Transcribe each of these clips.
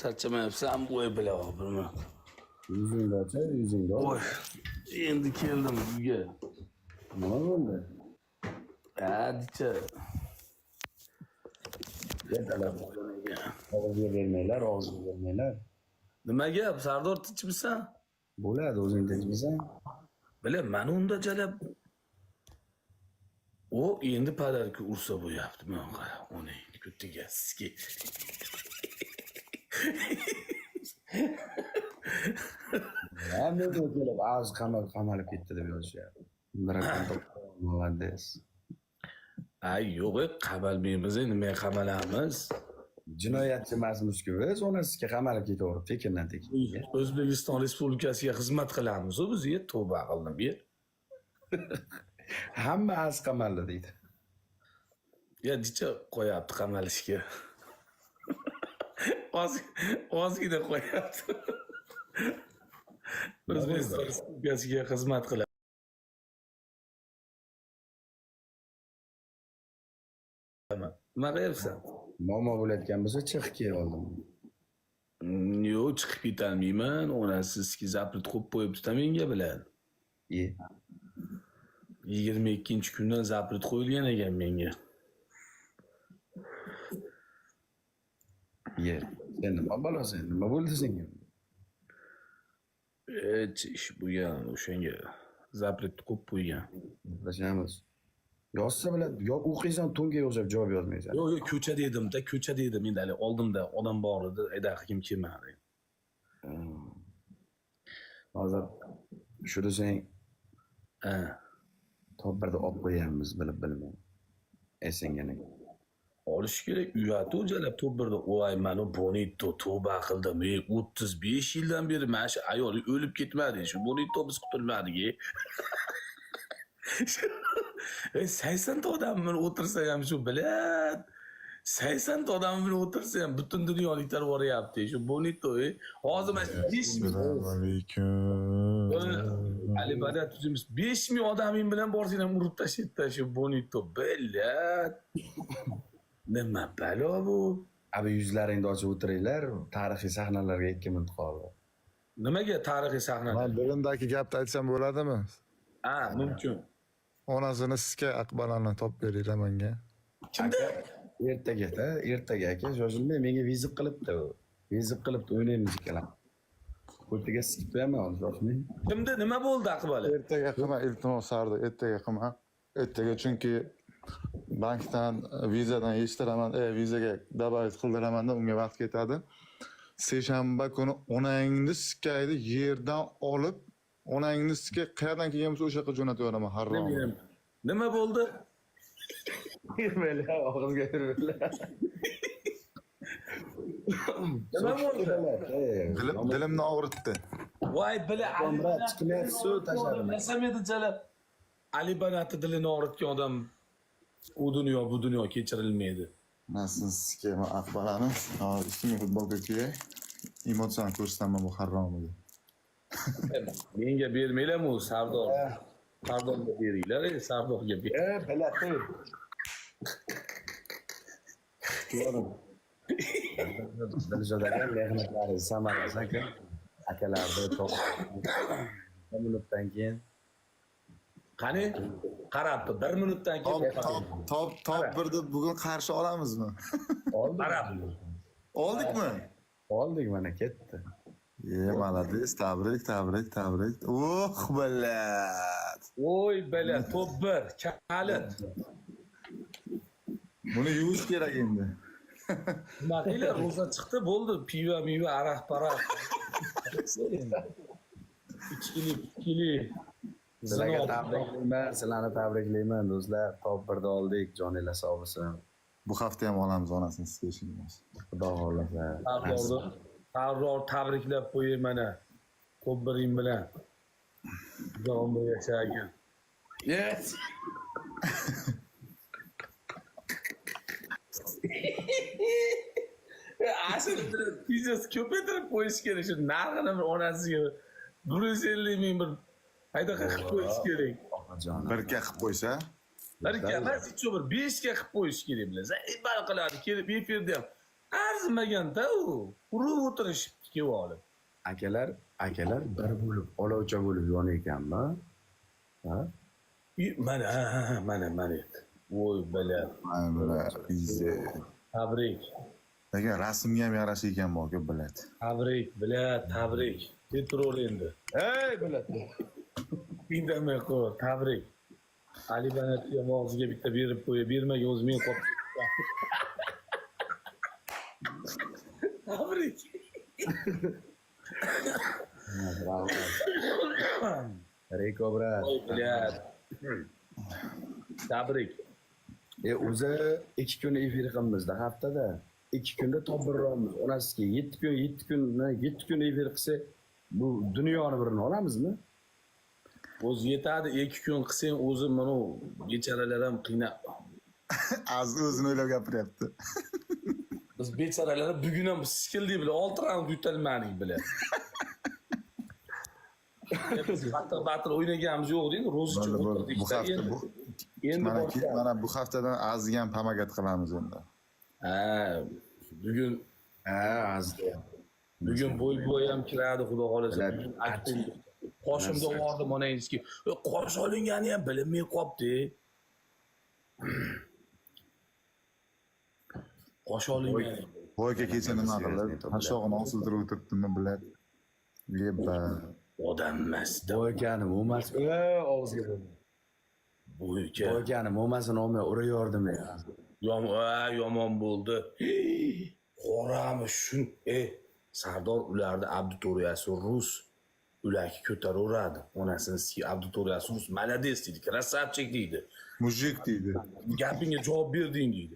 Charchamayapsan, voy bila bilma. Yuzingni ochar, yuzingni och. Voy, endi keldim uyga. Nima bo'ldi? Hadicha. Ertalab og'izga bermanglar, og'izga bermanglar. Nima gap, Sardor, tinchmisan? Bo'ladi, o'zing tinchmisan? Bila, mani unda jalab. O endi padarka ursa bo'lyapti. Men qara, uning ko'tiga sizga. Ha, men kelib og'iz qamalib ketdi deb yozishyapti. Drakon молодец. Ay, yo'q, qamalmaymiz, nimaga qamalamiz? Jinoyatchi emasmiz-ku biz, onasiga qamalib ketaverib tekindan tekin. O'zbekiston Respublikasiga xizmat qilamiz, u bizga tavba qildim. Ye. Hamma az qamaldi deydi. Ya dicha qo'yapti qamalishga. Oz ozgina qo'yapti. O'zbekiston Respublikasiga xizmat qilaman. Nima qilyapsan? Muammo bo'layotgan bo'lsa chiq kel oldim. Yo'q, chiqib ketolmayman. Onasi sizga zapret qo'yib qo'yibdi menga bilan. E, 22-kundan zapret qo'yilgan ekan menga. ye. Sen nima balosan? Nima bo'ldi senga? Hech ish bo'lgan o'shanga zapret qo'yib qo'ygan. Gaplashamiz. Yozsa biladi, yo o'qiysan to'nga o'xshab javob yozmaysan. Yo'q, yo'q, ko'chada edim-da, ko'chada edim. Endi hali oldimda odam bor edi, aydaqa kim kelmadi. Hozir shu desang Ha. top birda olib qo'yamiz bilib bilmay. Esingani. Olish kerak, uyati u jalab top birda voy mani Bonito tavba qildim. Ey, 35 yildan beri mana shu ayol o'lib ketmadi. Shu Bonito biz qutulmadik. Ey, 80 ta odam bilan o'tirsa ham shu bilad. 80 ta odam bilan o'tirsa ham butun dunyoliklar boryapti. Shu Bonito, ey. Hozir mana 5 ming Assalomu alaykum. Ali Badat tuzimiz 5 ming odaming bilan borsang ham urib tashlaydi shu Bonito. Bilad. Nima balo bu? Abi yuzlaringni ochib o'tiringlar, tarixiy sahnalarga 2 minut qoldi. Nimaga tarixiy sahna? Man dilimdagi gapni aytsam bo'ladimi? Ha, mumkin. Onasini sizga Akbalani topib beringlar menga. Kimda? Ertaga-da, ertaga aka, shoshilmang, menga vizit qilibdi u. Vizit qilibdi, o'ynaymiz ikkalamiz. O'rtaga sikib qo'yaman hozir, shoshmang. Kimda nima bo'ldi Aqbali? Ertaga qilma, iltimos Sardor, ertaga qilma. Ertaga chunki bankdan vizadan yechtiraman, vizaga добавить qildiramanda unga vaqt ketadi. Seshanba kuni onangni sikkaydi yerdan olib, onangni sikka qayerdan kelgan bo'lsa o'sha yoqqa jo'natib yuboraman harrom. Nima bo'ldi? Yurmanglar, og'izga yurmanglar. Nima bo'ldi? Dilimni og'ritdi. Voy bila Ali Komrad, chiqmayapsiz, tashladim. Nasam edi jalab. Ali Banatni dilini og'ritgan odam u dunyo bu dunyo kechirilmaydi. Nasıl sikkay Akbalani? Hozir ustimga futbolka kiyay. Emotsiyani ko'rsataman bu harromiga. Menga bermanglarmi u Sardor? Sardorga beringlar, ey, Sardorga ber. E, bilati. Dilshod aka mehnatlari samarasi aka. Akalarni bir minutdan keyin Qani? Qarabdi, bir minutdan Top keyin top top top birni bugun qarshi olamizmi? oldik. Qarab. Oldikmi? Oldik mana ketdi. Ye, молодец, tabrik, tabrik, tabrik. Uh, блядь. Oy bala, top 1, kalit. Buni yuvish kerak endi. Nima qilinglar, ro'za chiqdi, bo'ldi, piva, miva, aroq, paraq. Ichkili, ichkili. Sizlarga Zino. tabriklayman, sizlarni tabriklayman do'stlar. Top birda oldik, joninglar sog' bo'lsin. Bu hafta ham olamiz onasini sizga ishonamiz. Xudo xohlasa. Sardorni, Sardor tabriklab qo'yay mana. Top biring bilan. Xudo umr yashagin. Yes. Asl biznes ko'paytirib qo'yish kerak shu narxini bir onasiga 150 000 bir qaytaqa qilib qo'yish kerak. Opajonim. Birga qilib qo'ysa, Bir emas, hech bir 5ga qilib qo'yish kerak bilan. Zaybal qiladi, kelib efirda ham. Arzimaganda u. Urib o'tirishibdi kelib olib. Akalar, akalar bir bo'lib, olovcha bo'lib yonayotganmi? Ha? Mana, ha, ha, ha, mana, mana. Voy bala. Mana bular, pizde. Tabrik. Lekin rasmga ham yarasha ekan bu aka, блядь. Tabrik, блядь, tabrik. Petrol endi. Ey, блядь. Indamay qo'y, tabrik. Ali Banatga ham og'ziga bitta berib qo'y, bermagan o'zi men qolib ketdim. Tabrik. Reko брат. Voy блядь. Tabrik. O'zi 2 kun efir qilmizda haftada. 2 kunda top birromiz. Onasiga 7 kun, 7 kun, 7 kun efir qilsa, bu dunyoni birini olamizmi? O'zi yetadi, 2 kun qilsang o'zi mana bechoralar ham qiynab. Aziz o'zini o'ylab gapiryapti. Biz bechoralar bugun ham sikildik bilan 6 raund yutalmadik bilan. Biz qattiq battle o'ynaganimiz yo'q deydi, ro'zicha Bo'ldi, bo'ldi. o'tirdik. Bu hafta bu Endi mana boshlaymiz. mana bu haftadan Azizga ham помогать qilamiz endi. Ha, bugun Ha, Aziz. Bugun bo'y ham kiradi, xudo xohlasa. Biladi. Bugun aktiv. Qoshimda bordim onangizki. Qosh olingani ham bilinmay qolibdi. Qosh olingani. Boyka kecha nima qildi? Qashog'ini osiltirib o'tiribdimi, блядь. Yeba. Odam emas. Boykanim o'mas. Ey, og'ziga bo'ldi. Bo'yka. Boykanim o'masini olmay urayordim ya. Yomon bo'ldi. Qorami shun. Sardor ularni auditoriyasi rus. Ularga ko'taraveradi. Onasini auditoriyasi rus. Молодец deydi, красавчик deydi. Мужик deydi. Gapingga javob berding deydi.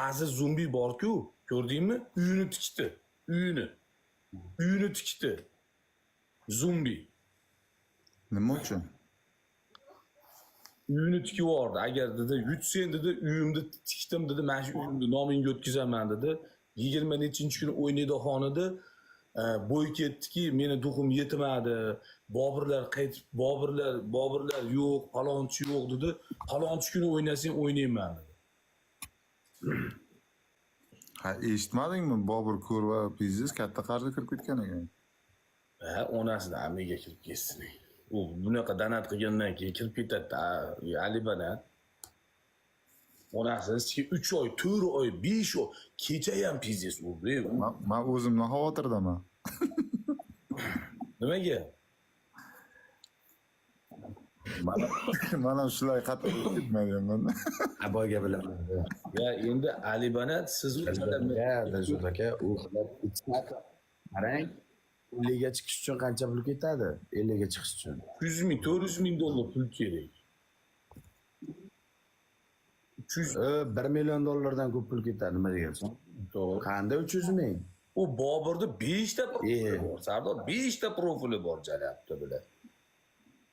Aziz zombi bor-ku, ko'rdingmi? Uyini tikdi. Uyini. Uyini tikdi. Zombi. Nima uchun? Uyini tikib yubordi. Agar dedi, yutsang dedi, uyimni tikdim dedi, mana shu uyimni nomingga o'tkazaman dedi. 20 nechinchi kuni o'ynaydi xonada bo'y ketdiki, meni дух im yetmadi. Boburlar qaytib, Boburlar yo'q, palonchi yo'q dedi. Palonchi kuni o'ynasang o'ynayman dedi. Ha, eshitmadingmi? Bobur ko'rva biznes katta qarzga kirib ketgan ekan. Ha, onasini amiga kirib ketsin. U bunaqa донат qilgandan keyin kirib ketadi, Ali Banat. Onasini 3 oy, 4 oy, 5 oy, kecha ham пиздец urdi. Men o'zimdan xavotirdaman. Nimaga? Mana shular qattiq ketmayapman. Boyga bilaman. Ya endi Ali Banat siz Ya, Dilshod aka, u qarang, 50 ga chiqish uchun qancha pul ketadi? 50 ga chiqish uchun. 300 ming, 400 ming dollar pul kerak. 300 1 million dollardan ko'p pul ketadi, nima degansan? To'g'ri. Qanday 300 ming? U Boburda 5 ta profili bor. Sardor 5 ta profili bor jalabda bilan.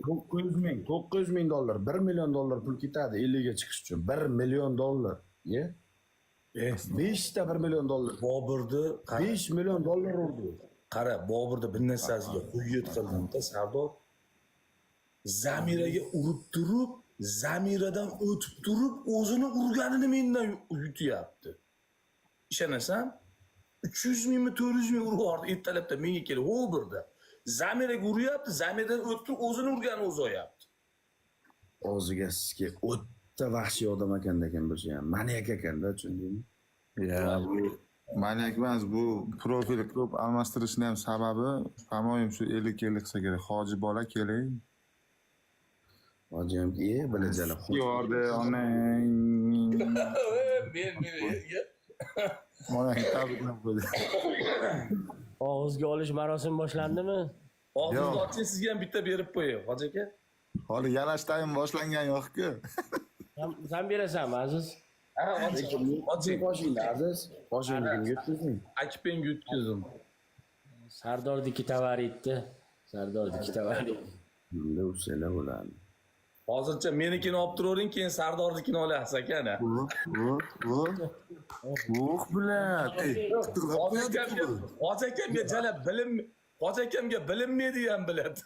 900 ming, 900 ming dollar, 1 million dollar pul ketadi 50 ga chiqish uchun. 1 million dollar. Ye? 5 ta 1 million dollar. Boburni 5 million dollar urdi. Qara, Boburni bir narsasiga hujjat qildim-da Sardor. Zamiraga urib turib, Zamiradan o'tib turib, o'zini urganini mendan yutyapti. Ishonasan? 300 mingmi, 400 ming urib yubordi ertalabda menga kelib, ho birda. Zamiraga uryapti, Zamiradan o'tib turib o'zini urganini o'zi olyapti. Og'ziga sizga o'ta vahshiy odam ekan degan bo'lsa ham, maniak ekanda, tushundingmi? Ya, bu maniak emas, bu profil ko'p almashtirishni ham sababi, по-моему, shu 50 kelib qilsa kerak. Hoji bola keling. Hoji ham bilajalab. Yordi, onang. Men Onang tabriklab qo'ydi. Og'izga olish marosimi boshlandimi? Og'zingizni Yo'q. oching, sizga ham bitta berib qo'yay, hoji aka. Hali yalash taym boshlangan yo'q-ku. Sen berasanmi, Aziz? Ha, oching, oching. Qoshingni, Aziz, qoshingni kimga yutkizding? Akpenga yutqizdim. Sardordiki tovaritdi. Sardordiki tovarit. Bunda ursanglar bo'ladi. Hozircha menikini olib turavering, keyin Sardornikini olasiz aka ana. Uh, uh, блядь. Ey, Hoji akamga, hoji akamga jalab bilim, hoji akamga bilinmaydi ham biladi.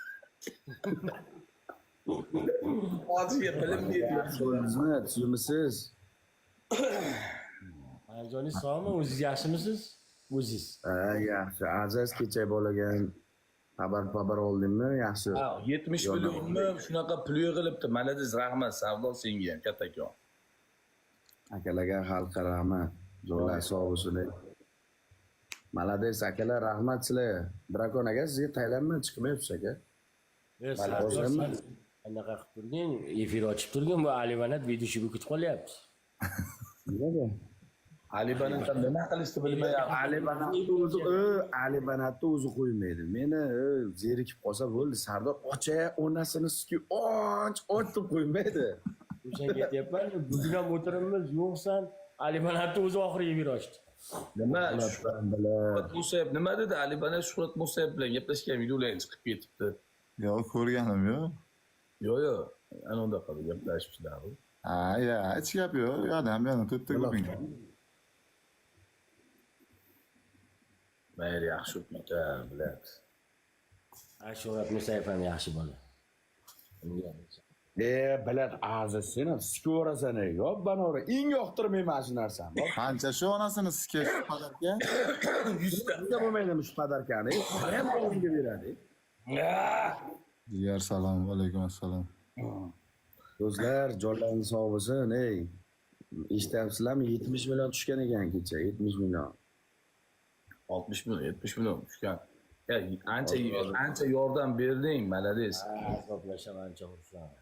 Hojiga bilinmaydi. Tushundingizmi? Tushundingizmi? Anjoningiz sog'mi? O'zingiz yaxshimisiz? O'zingiz. Ha, yaxshi. Aziz kecha bolaga xabar oldingmi? Yaxshi. Ha, 70 millionni shunaqa pul yig'ilibdi. Malades, rahmat Sardor senga ham kattakon. Akalarga xalqqa rahmat. Zo'rlar sog' bo'lsin. Malades akalar, rahmat sizlarga. Drakon aka, sizga Tailanddan chiqmayapsiz aka. Sardor, Bozormi? sen anaqa qilib turgin, efir ochib turgin, bu Alivanat videosi kutib qolyapti. Nimaga? Ali Banatdan nima qilishni bilmayapti. Ali Banatni o'zi, Ali Banatni o'zi qo'ymaydi. Meni zerikib qolsa bo'ldi. Sardor ocha onasini sutga och och deb qo'ymaydi. O'shanga aytyapman, bugun ham o'tiribmiz, yo'qsan. Alivanatni o'zi oxiri efir ochdi. Nima? Bilan. Shuhrat Musayev nima dedi? Ali Banat Shuhrat Musayev bilan gaplashgan videolar chiqib ketibdi. Yo'q, ko'rganim yo'q. Yo'q, yo'q. Ana undaqa gaplashibsizlar. Ha, ya, hech gap yo'q. U yoqda ham bu yoqda to'rtta ko'ping. Mayli, yaxshi o'tmaydi, biladi. Ha, Shuhrat Musayev ham yaxshi bola. Bilad aziz sen ham sikiverasan ey. Yobbanora eng yoqtirmayman shu narsani. Qancha shu onasini sikesh padarka? Yuzta bo'lmaydimi shu padarkani? Ham og'zingga beradi. Jigar salom, alaykum assalom. Do'stlar, jonlaringiz sog' bo'lsin, ey. Eshityapsizlarmi? 70 million tushgan ekan kecha, 70 million. 60 million, 70 million tushgan. Ya, ancha ancha yordam berding, malades. Hisoblasham ancha xursand.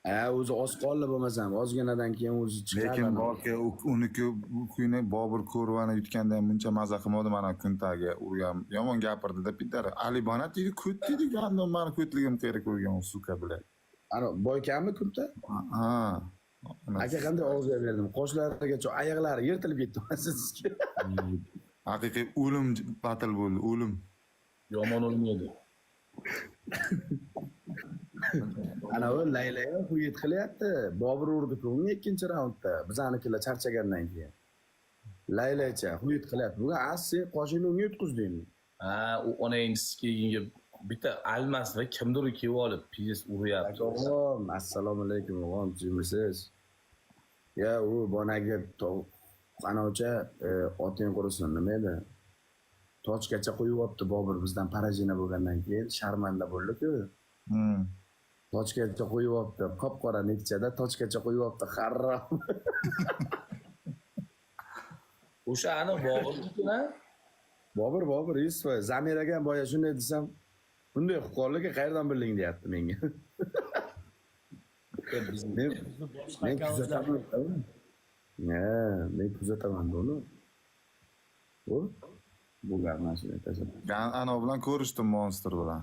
Ha, o'zi oz qoldi bo'lmasam, ozginadan keyin o'zi chiqadi. Lekin borki, uniki bu kuyni Bobur Ko'rvani yutganda ham buncha maza qilmadi mana kuntaga urgan. Yomon gapirdi-da Peter. Ali Banat deydi, ko't deydi, gandon mani ko'tligim qayerda ko'rgan, suka bilan. Ana, boykanmi kunta? Ha. Aka qanday og'izga berdim? Qoshlarigacha oyoqlari yirtilib ketdi sizga. Haqiqiy o'lim battle bo'ldi, o'lim. Yomon o'ynaydi. Ana u Layla ham xuyet qilyapti. Bobur urdi-ku unga ikkinchi raundda. Bizanikilar charchagandan keyin. Laylacha xuyet qilyapti. Bugun as sen qoshingni unga yutqizdingmi? Ha, u onangni keyingi bitta almas va kimdir kelib olib, pis uryapti. Og'am, assalomu alaykum og'am, tuzukmisiz? Ya u bonagi anavicha oting qursin, nima edi? Tochkacha qo'yib Bobur bizdan parajina bo'lgandan keyin sharmanda bo'ldi-ku. Tochkacha qo'yib, qop-qora nekchada tochkacha qo'yib, harrom. O'sha ani Boburnikini Bobur, Bobur, 100%. Zamir aka ham boya shunday desam, bunday qilib qoldiki, qayerdan bilding deyapti menga. Boshqa Men akkauntlar kuzataman. Ha, men kuzataman buni. Bu gap mana shuni aytasan. Ana bilan ko'rishdim, Monster bilan.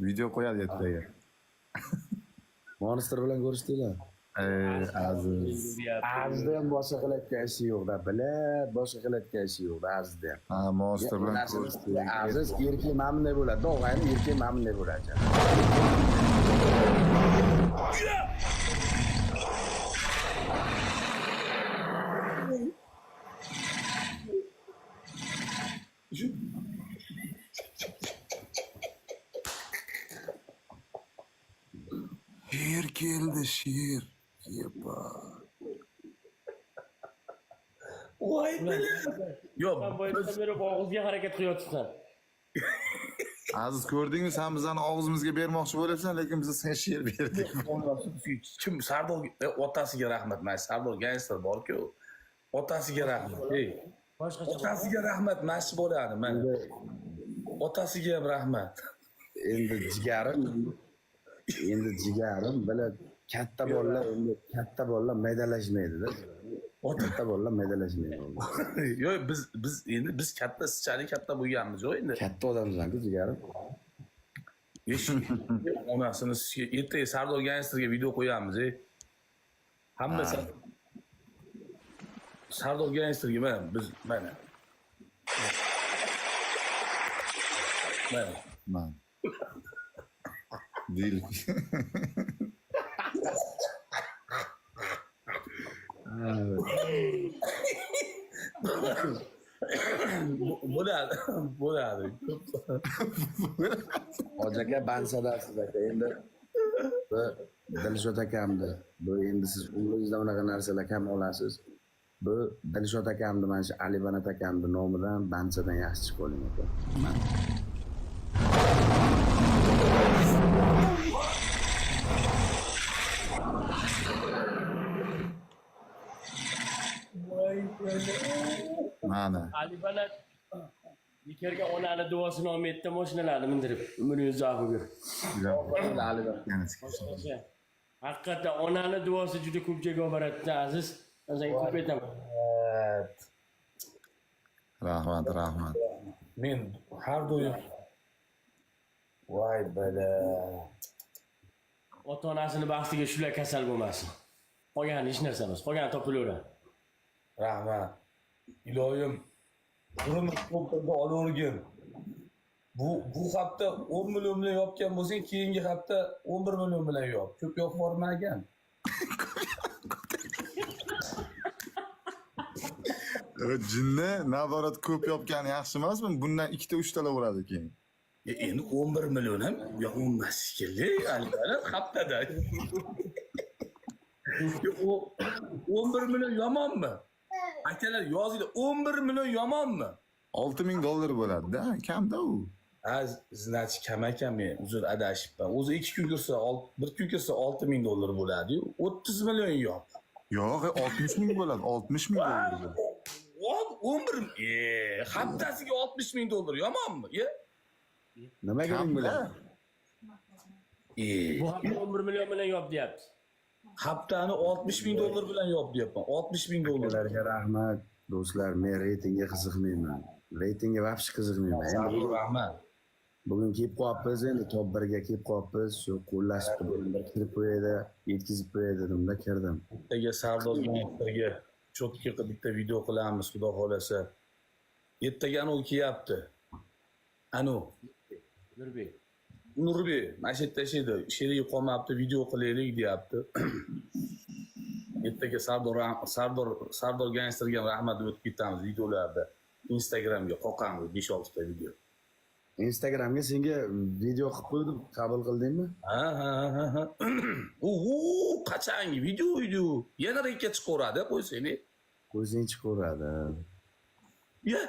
Video qo'yadi ertaga. Monster bilan ko'rishdinglar. Ey, aziz. Azizda ham boshqa qilayotgan ishi yo'q-da, bilib, boshqa qilayotgan ishi yo'q-da Azizda ham. Ha, Monster bilan ko'rishdik. Aziz erkak mana bunday bo'ladi, og'ayni erkak mana bunday bo'ladi. Sher keldi, sher. Yepa. Voy Yo'q, Sen boydan beri og'izga harakat qilyapsan. Aziz, ko'rdingmi, sen bizani og'zimizga bermoqchi bo'lyapsan, lekin biz senga sher berdik. Kim Sardor otasiga rahmat. Mana Sardor gangster bor-ku. Otasiga rahmat. Ey, Boshqacha otasiga rahmat, mana shu bo'ladi mana. Otasiga ham rahmat. Endi jigarim, endi jigarim bilib, katta bolalar endi katta bolalar maydalashmaydi-da. Katta bolalar maydalashmaydi. Yo'q, biz endi biz katta sizchalik katta bo'lganmiz, yo'q endi. Katta odamsan-ku jigarim. Onasini ertaga Sardor gangsterga video qo'yamiz, ey. Hamma Sardor gangsterga mana biz mana. Mana. Man. Dil. Bo'ladi, bo'ladi. Hoji aka bansadasiz aka. Endi bu Dilshod akamdi. Bu endi siz umringizda bunaqa narsalar kam olasiz. Bu Dilshod akamni, mana shu Alibanat akamni nomidan banchadan yaxshi chiqib oling aka. Mana. Alibanat bekorga onani duosini olmaydi, mashinalarni mindirib, umrini uzoq bugur. Haqiqatdan onani duosi juda ko'p joyga olib boradi, aziz. Men senga ko'p aytaman. Rahmat, rahmat. Men har doim voy bala. Ota-onasini baxtiga shular kasal bo'lmasin. Qolgani hech narsa emas, qolgani topilaveradi. Rahmat. Iloyim qurum ko'pda olavergin. Bu hafta 10 million bilan yopgan bo'lsang, keyingi hafta 11 million bilan yop. Ko'p yopib yubormagan. Jinni naborat ko'p yopgani yaxshi emasmi? Bundan ikkita uchtalar uradi keyin. Endi 11 million ham yomon emas shekilli, albatta haftada. O 11 million yomonmi? Akalar yozinglar, 11 million yomonmi? 6000 dollar bo'ladi-da, kamda u. Ha, значит kam ekan, men uzr adashibman. O'zi 2 kun kirsa, 1 kun kirsa 6000 dollar bo'ladi-yu. 30 million yop. Yo'q, 60 ming bo'ladi, 60 ming dollar bo'ladi. 11 haftasiga 60 ming dollar yomonmi? Ye? Nimaga ming Kamda. bilan? Bu hafta 11 million bilan yop deyapti. Haftani 60 ming dollar bilan yop deyapman. 60 ming dollar. Akalarga rahmat. Do'stlar, men reytingga qiziqmayman. Reytingga вообще qiziqmayman. Endi Sardor rahmat. bugun kelib qolyapmiz, endi top 1 ga kelib qolyapmiz. Shu qo'llashib bugun bir kirib qo'yaydi, yetkazib qo'yay dedimda kirdim. Ertaga Sardor bilan cho'tki qilib bitta video qilamiz, xudo xolasa. Ertaga anu kelyapti. Anu Nurbek. Nurbek mana shu yerda yashaydi. Sherigi qolmabdi, video qilaylik deyapti. Ertaga Sardor gangsterga ham rahmat deb o'tib ketamiz videolarda. Instagramga qoqamiz 5-6 ta video. Instagramga senga video qilib qo'ydim, qabul qildingmi? Ha ha ha ha. U qachongi video. Yana rekka chiqaveradi, qo'ysang. Ko'zing chiqaveradi. Ya.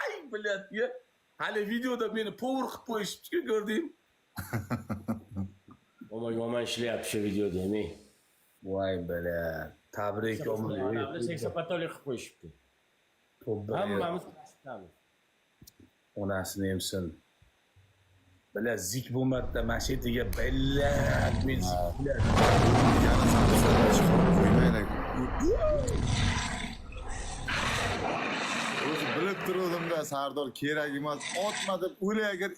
Ay, блядь, ya. Hali videoda meni povur qilib qo'yishibdi-ku, ko'rdingmi? Yomon yomon ishlayapti shu videoda, men. Voy bala. Tabrik Odamni seksapatolik qilib qo'yishibdi. Hammamiz pastdamiz. Onasini emsin. Bala zik bo'lmadida mana shu yerga bala men zik- Yana samsalar chiqarib qo'ymanglar. O'zi bilib turuvdimda Sardor kerak emas, otma deb o'lay agar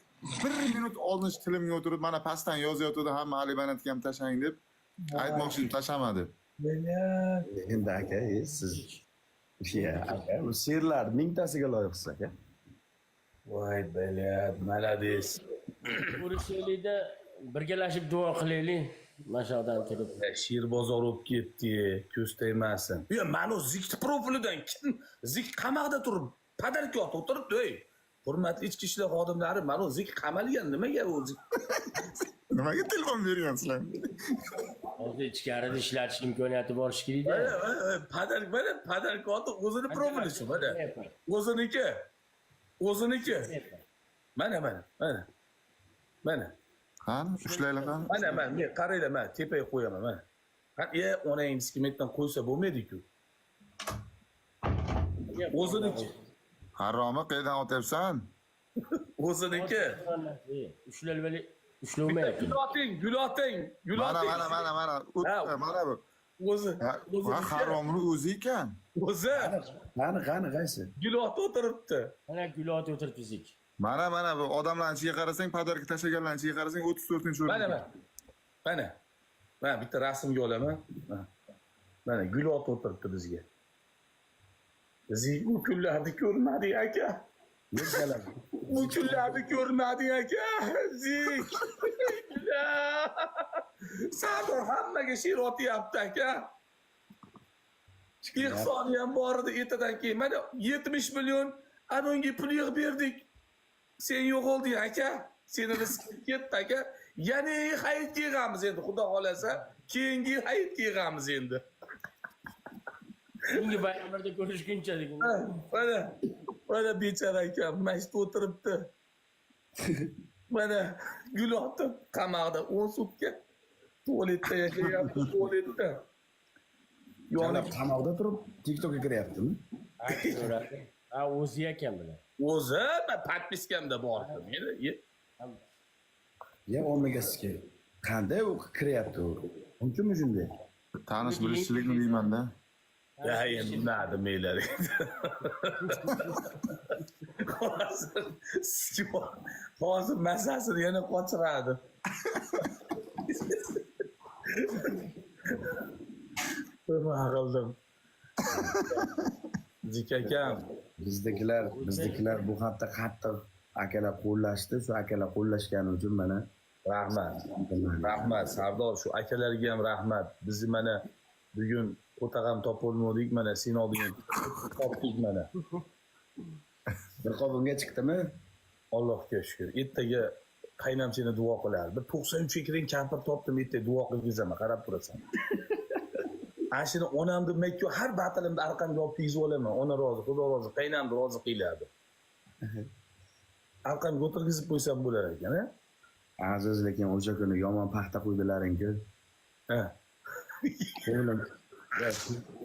bir minut oldin shu tilimga o'tirib mana pastdan yozayotgandi hamma Ali Banatga ham tashlang deb aytmoqchi edim, tashlama deb. Bala. Endi aka, siz ya aka, bu she'rlar mingtasiga loyiqsiz aka. Voy bala, молодец. Ko'rishaylikda birgalashib duo qilaylik. Mana shu odam turib. Sher bozor bo'lib ketdi, ko'z tegmasin. Yo, mana u zikni profilidan kim zik qamoqda turib, padarka otib o'tiribdi, ey. Hurmatli ichki ishlar xodimlari, mana u zik qamalgan, nimaga u zik? Nimaga telefon bergansizlar? Hozir ichkarida ishlatish imkoniyati bor shekilli. Padar, mana padarka otib o'zini profili shu, mana. O'ziniki. O'ziniki. Mana, mana, mana. Mana. Qani, ushlaylik qani. Mana, mana, men qaranglar, mana tepaga qo'yaman, mana. Ha, e, onangni sikimetdan qo'ysa bo'lmaydi-ku. O'ziniki. Haromi qayerdan otyapsan? O'ziniki. Ushlalmali, ushlanmayapti. Gul oting, gul oting, gul Mana oting. mana mana mana. Ha. Mana bu. O'zi. Ha, O'ziniki. haromni o'zi ekan. O'zi. Qani, qani, qaysi? Gul otib o'tiribdi. Mana gul otib o'tiribdi zik. Mana mana bu odamlarni ichiga qarasang, padarka tashlaganlarni ichiga qarasang 34-o'rin. Mana mana. Mana. Mana bitta rasmga olaman. Mana. Mana gul otib o'tiribdi bizga. Biz bu kunlarni ko'rmadik aka. Bu kunlarni ko'rmadik aka. Zik. Sardor hammaga she'r otyapti aka. Ehsoni ham bor edi ertadan keyin. Mana 70 million anonga pul yig'ib berdik. Sen yo'qolding aka. Seni rizqing ketdi aka. Yana hayitga yig'amiz endi xudo xolasa. Keyingi yil hayitga yig'amiz endi. Keyingi bayramlarda ko'rishguncha degan. Mana, mana bechora akam mana shu yerda o'tiribdi. Mana gul otib qamoqda 10 sutka tualetda yashayapti, tualetda. Jalab qamoqda turib TikTokka kiryaptimi? Ha, o'zi ekan bular. O'zi man подписка mda bor meni. Ya omagasiga. Qanday u kiryapti u? Mumkinmi shunday? Tanish bilishchilikmi deymanda. Ya endi nima demanglar endi. Hozir hozir mazasini yana qochiradi. Nima qildim? Zik akam, Bizdagilar bu hafta qattiq akalar qo'llashdi. Shu akalar qo'llashgani uchun mana rahmat. Rahmat Sardor, shu akalarga ham rahmat. Bizni mana bugun qo'tag'am topolmadik, mana sen oldinga topdik mana. Bir qobimga chiqdimi? Allohga shukr. Ertaga qaynam seni duo qiladi. Bir 93 ga kirgan kampir topdim, ertaga duo qilgizaman, qarab turasan. Ana shuni onamni makka har batilimda arqamga olib kiygizib olaman. Ona rozi, Xudo rozi, qaynamni rozi qiladi. Arqamga o'tirgizib qo'ysam bo'lar ekan, a? Aziz, lekin o'sha kuni yomon paxta qo'ydilaring-ku. Ha.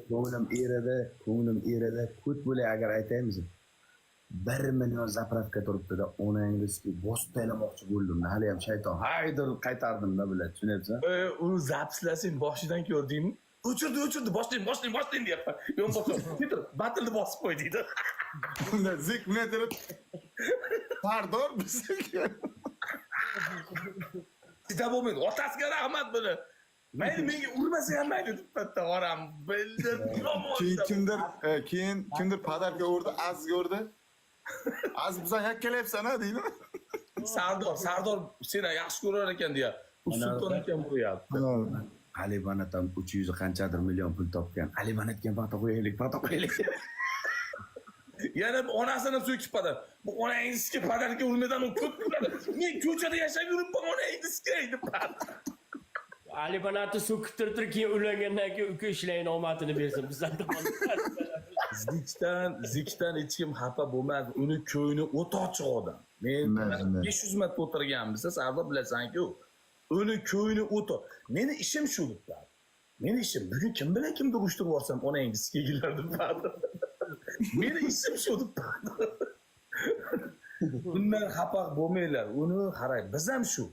Ko'nglim eridi, ko'nglim eridi. Ko't bo'lay agar aytaymiz. 1 million zapravka turibdi-da, onangni ustiga bosib tashlamoqchi bo'ldim. Hali ham shayton haydir qaytardim-da bular, tushunyapsan? Uni zapslasing boshidan ko'rdingmi? O'chirdi, o'chirdi, boshlang, boshlang, boshlang deyapman. Yo'q, boshlang. Petr, batilni bosib qo'y deydi. Unda zik metrib Sardor bizniki. Chidab bo'lmaydi. Otasiga rahmat buni. Mayli menga urmasa ham mayli deb bitta oram bildir. Keyin kimdir keyin kimdir podarka urdi, Az ko'rdi. Az bizdan yakkalayapsan ha deydi. Sardor, Sardor seni yaxshi ko'rar ekan deya. U sulton ekan buryapti. Ali Banat ham 300 qanchadir million pul topgan. Ali Banatga paxta qo'yaylik, paxta qo'yaylik. Yana onasini so'kib padar. Bu onangizga padarga urmadan u ko'p kuladi. Men ko'chada yashab yuribman, onangizga deb. Ali Banatni so'kib turib keyin uylangandan keyin uka ishlayin omadini bersin bizdan tomondan. Zikdan hech kim xafa bo'lmadi. Uni ko'ngli o'ta ochiq odam. Men 500 marta o'tirganmiz, Sardor bilasan-ku. Uni ko'ngli o'ta. Meni ishim shu deb. Meni ishim bugun kim bilan kimni urushtirib yuborsam onangizga kelar deb. Meni ishim shu deb. Bundan xafa bo'lmanglar. Uni qarang, biz ham shu.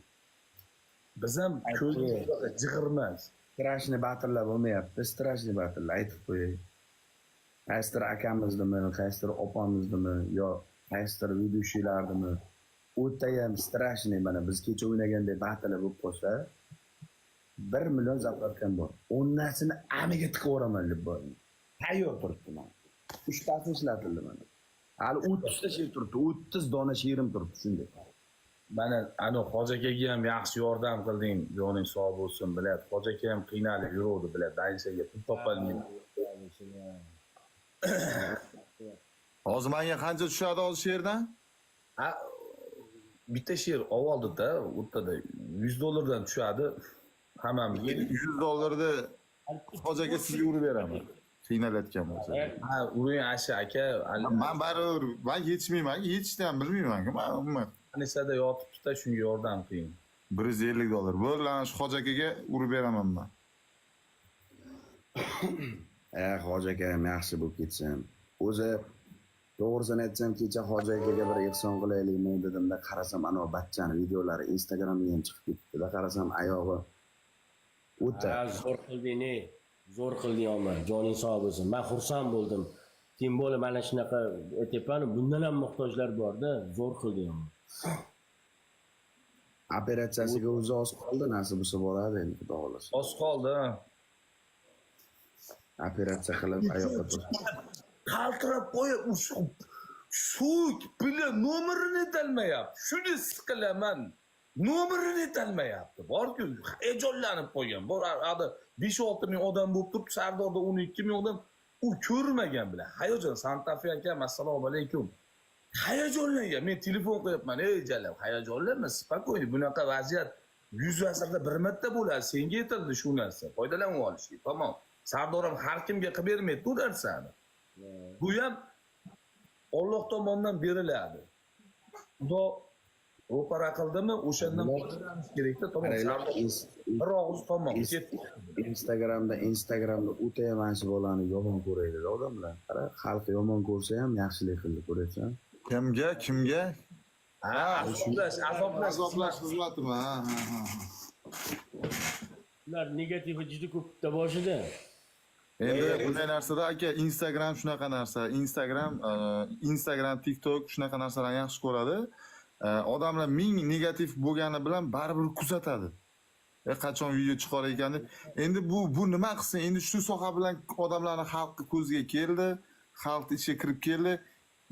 Biz ham ko'ngli jig'irmas. Strashni batillar bo'lmayapti. Strashni batillar aytib qo'yay. Qaysidir akamizdimi, qaysidir opamizdimi, yo qaysidir ведущий lardimi, o'tayam strashniy mana biz kecha o'ynagandek batili bo'lib qolsa, 1 million zapravkam bor. O'nnasini amiga tiqib yuboraman deb bor. Tayyor turibdi mana. 3tasi ishlatildi mana. Hali 30 ta she'r turibdi, 30 dona she'rim turibdi shunday. Mana ana Hoji akaga ham yaxshi yordam qilding, joning sog' bo'lsin, biladi. Hoji aka ham qiynalib yuruvdi, biladi. Dansaga pul topolmaydi. Hozir menga qancha tushadi hozir she'rdan? Ha, bitta she'r ovoldida, o'rtada $100 tushadi. Hammamizga $100 Hoji aka sizga urib beraman. Qiynalayotgan bo'lsa. Ha, uring asha aka. Men baribir men yetishmayman, yetishni ham bilmayman. Men umuman Anisada yotibdi-da, shunga yordam qiling. $150. Bo'ldi, ana shu Hoji akaga urib beraman men. Hoji aka ham yaxshi bo'lib ketsin. O'zi to'g'risini aytsam, kecha Hoji akaga bir ehson qilaylikmi dedimda, qarasam ana bachchani videolari Instagramga ham chiqib ketibdi-da, qarasam oyog'i o'ta. Ha, zo'r qilding, ey. Zo'r qilding omar. Joning sog' bo'lsin. Men xursand bo'ldim. Tем более mana shunaqa aytyapman, bundan ham muhtojlar bor-da. Zo'r qilding omar. Operatsiyasiga o'zi oz qoldi, nasib bo'lsa boradi endi, Xudo xohlasa. Oz qoldi. Operatsiya qilib oyoqqa turdi. Qaltirab qo'yib, shu bilan nomerini aytolmayapti. Shuni siqilaman. Nomerini aytolmayapti. Borku, hayajonlanib qo'ygan. Bor, hali 5-6 ming odam bo'lib turibdi, Sardorda 12 ming odam. U ko'rmagan bilan. Hayajon, Santa Fe akam, assalomu alaykum. Hayajonlangan. Men telefon qilyapman. Ey jalab, hayajonlanma, спокойно. Bunaqa vaziyat 100 asrda bir marta bo'ladi, senga yetildi shu narsa. Foydalanib olish. Tamom. Sardor ham har kimga qilib bermaydi bu narsani. Bu ham Alloh tomonidan beriladi. Xudo ro'para qildimi, o'shandan foydalanish kerakda, tamom. Qaranglar, Sardor bir og'iz tamom. Ketdi. Instagramda o'ta ham mana shu bolani yomon ko'radi odamlar. Qara, xalq yomon ko'rsa ham yaxshilik qildi, ko'ryapsan? Kimga? Kimga? Ha, azoblash, azoblash. Azoblash xizmatimi? Ha, ha, ha. Ular negativi juda ko'pda boshida. Endi bunday narsada aka, Instagram shunaqa narsa. Instagram, TikTok shunaqa narsalarni yaxshi ko'radi. Odamlar ming negativ bo'lgani bilan baribir kuzatadi. Qachon video chiqar ekan deb. Endi bu nima qilsin? Endi shu soha bilan odamlarni xalqni ko'ziga keldi, xalqni ichiga kirib keldi.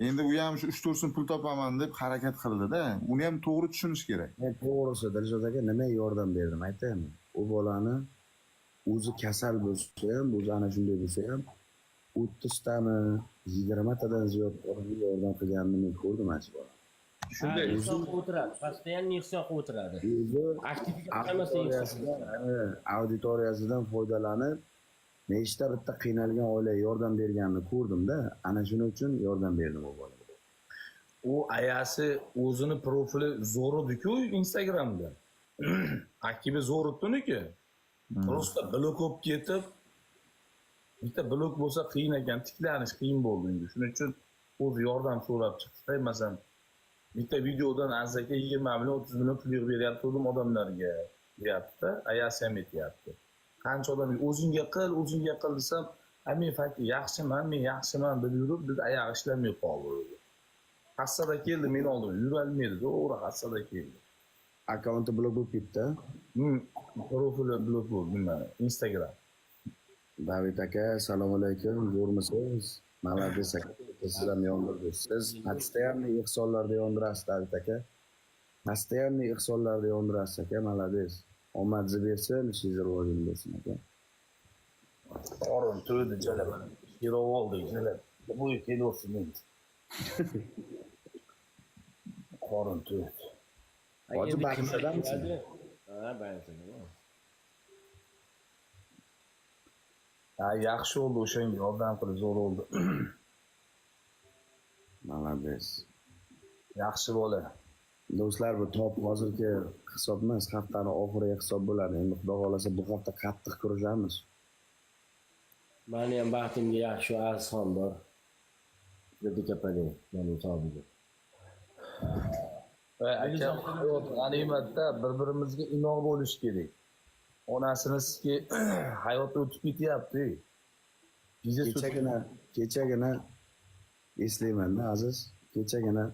Endi u ham shu 3-4 so'm pul topaman deb harakat qildi-da. Uni ham to'g'ri tushunish kerak. Men to'g'risi, Dilshod aka, nimaga yordam berdim aytaymi? U bolani o'zi kasal bo'lsa ham, o'zi ana shunday bo'lsa ham 30 tami, 20 tadan ziyod odamga yordam qilganini men ko'rdim ana shu bolani. Shunday. Ehson qilib o'tiradi. Постоянно ehson qilib o'tiradi. O'zi Aktivga qaramasdan ehson qilib auditoriyasidan, auditoriyasidan foydalanib nechta bitta qiynalgan oilaga yordam berganini ko'rdimda, ana shuning uchun yordam berdim u bolaga. U ayasi o'zini profili zo'r edi-ku Instagramda. Akibi zo'r edi-ku. Просто blok bo'lib ketib, bitta blok bo'lsa qiyin ekan, tiklanish qiyin bo'ldi unga. Shuning uchun o'zi yordam so'rab chiqdi. Masalan, bitta videodan Aziz aka 20 million, 30 million pul yig'ib beryapti odamlarga, deyapti-da. Ayasi ham aytyapti. Qancha odam o'zingga qil, o'zingga qil desam, "A men faqat yaxshiman, men yaxshiman" deb yurib, biz oyog'i ishlamay qoldi. Hassada keldi meni oldimga, yurolmaydi, to'g'ri hassada keldi. Akkaunti blok bo'lib ketdi. Profili blok bo'ldi, nima, Instagram. David aka, assalomu alaykum, zo'rmisiz? Молодец aka, siz ham yondirdingiz. Siz постоянно ehsonlarda yondirasiz, David aka. Постоянно ehsonlarda yondirasiz aka, молодец. Omadingizni bersin, ishingiz rivojini bersin aka. Qorin to'ydi jalab. Kirov oldik jalab. Bu kelaversin endi. Qorin to'ydi. Hoji, Endi Baxshadamisiz? Ha, Baxshada. Ha, yaxshi bo'ldi, o'shanga yordam qilib zo'r bo'ldi. Молодец. Yaxshi bola. Do'stlar, bu top hozirgi hisob emas, haftani oxiriga hisob bo'ladi. Endi Xudo xohlasa bu hafta qattiq kurashamiz. Mani ham baxtimga yaxshi Azizxon bor. Juda kapali, mani hisobimga. Va akam, hayot g'animatda, bir-birimizga inoq bo'lish kerak. Onasini hayot o'tib ketyapti. Biza Kechagina eslayman-da, Aziz. Kechagina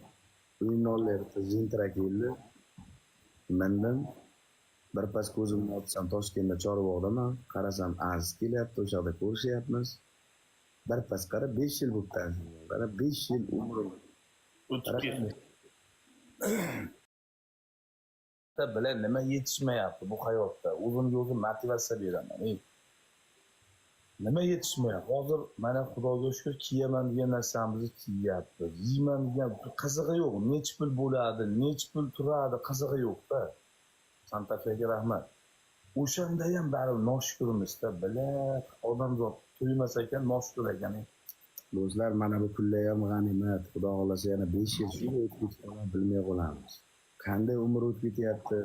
uyimni oldida Zentra keldi. Mindim. Birpas ko'zimni ochsam Toshkentda Chorvoqdaman. Qarasam Aziz kelyapti, o'sha yoqda ko'rishyapmiz. Birpas qara, 5 yil bo'libdi. Qara, 5 yil umrim o'tib ketdi. Bilan nima yetishmayapti bu hayotda? O'zimga o'zim motivatsiya beraman. Nima yetishmayapti? Hozir mana Xudoga shukr, kiyaman degan narsamizni kiyyapmiz. Yeyman degan qizig'i yo'q. Necha pul bo'ladi, necha pul turadi, qizig'i yo'q-da. Santa Fe'ga rahmat. O'shanda ham baribir noshukrmizda, bilat odamzod to'ymas ekan, noshukur ekan. Do'stlar, mana bu kunlar ham g'animat. Xudo xohlasa yana 5 yil shunday o'tib ketib bilmay qolamiz. Qanday umr o'tib ketyapti?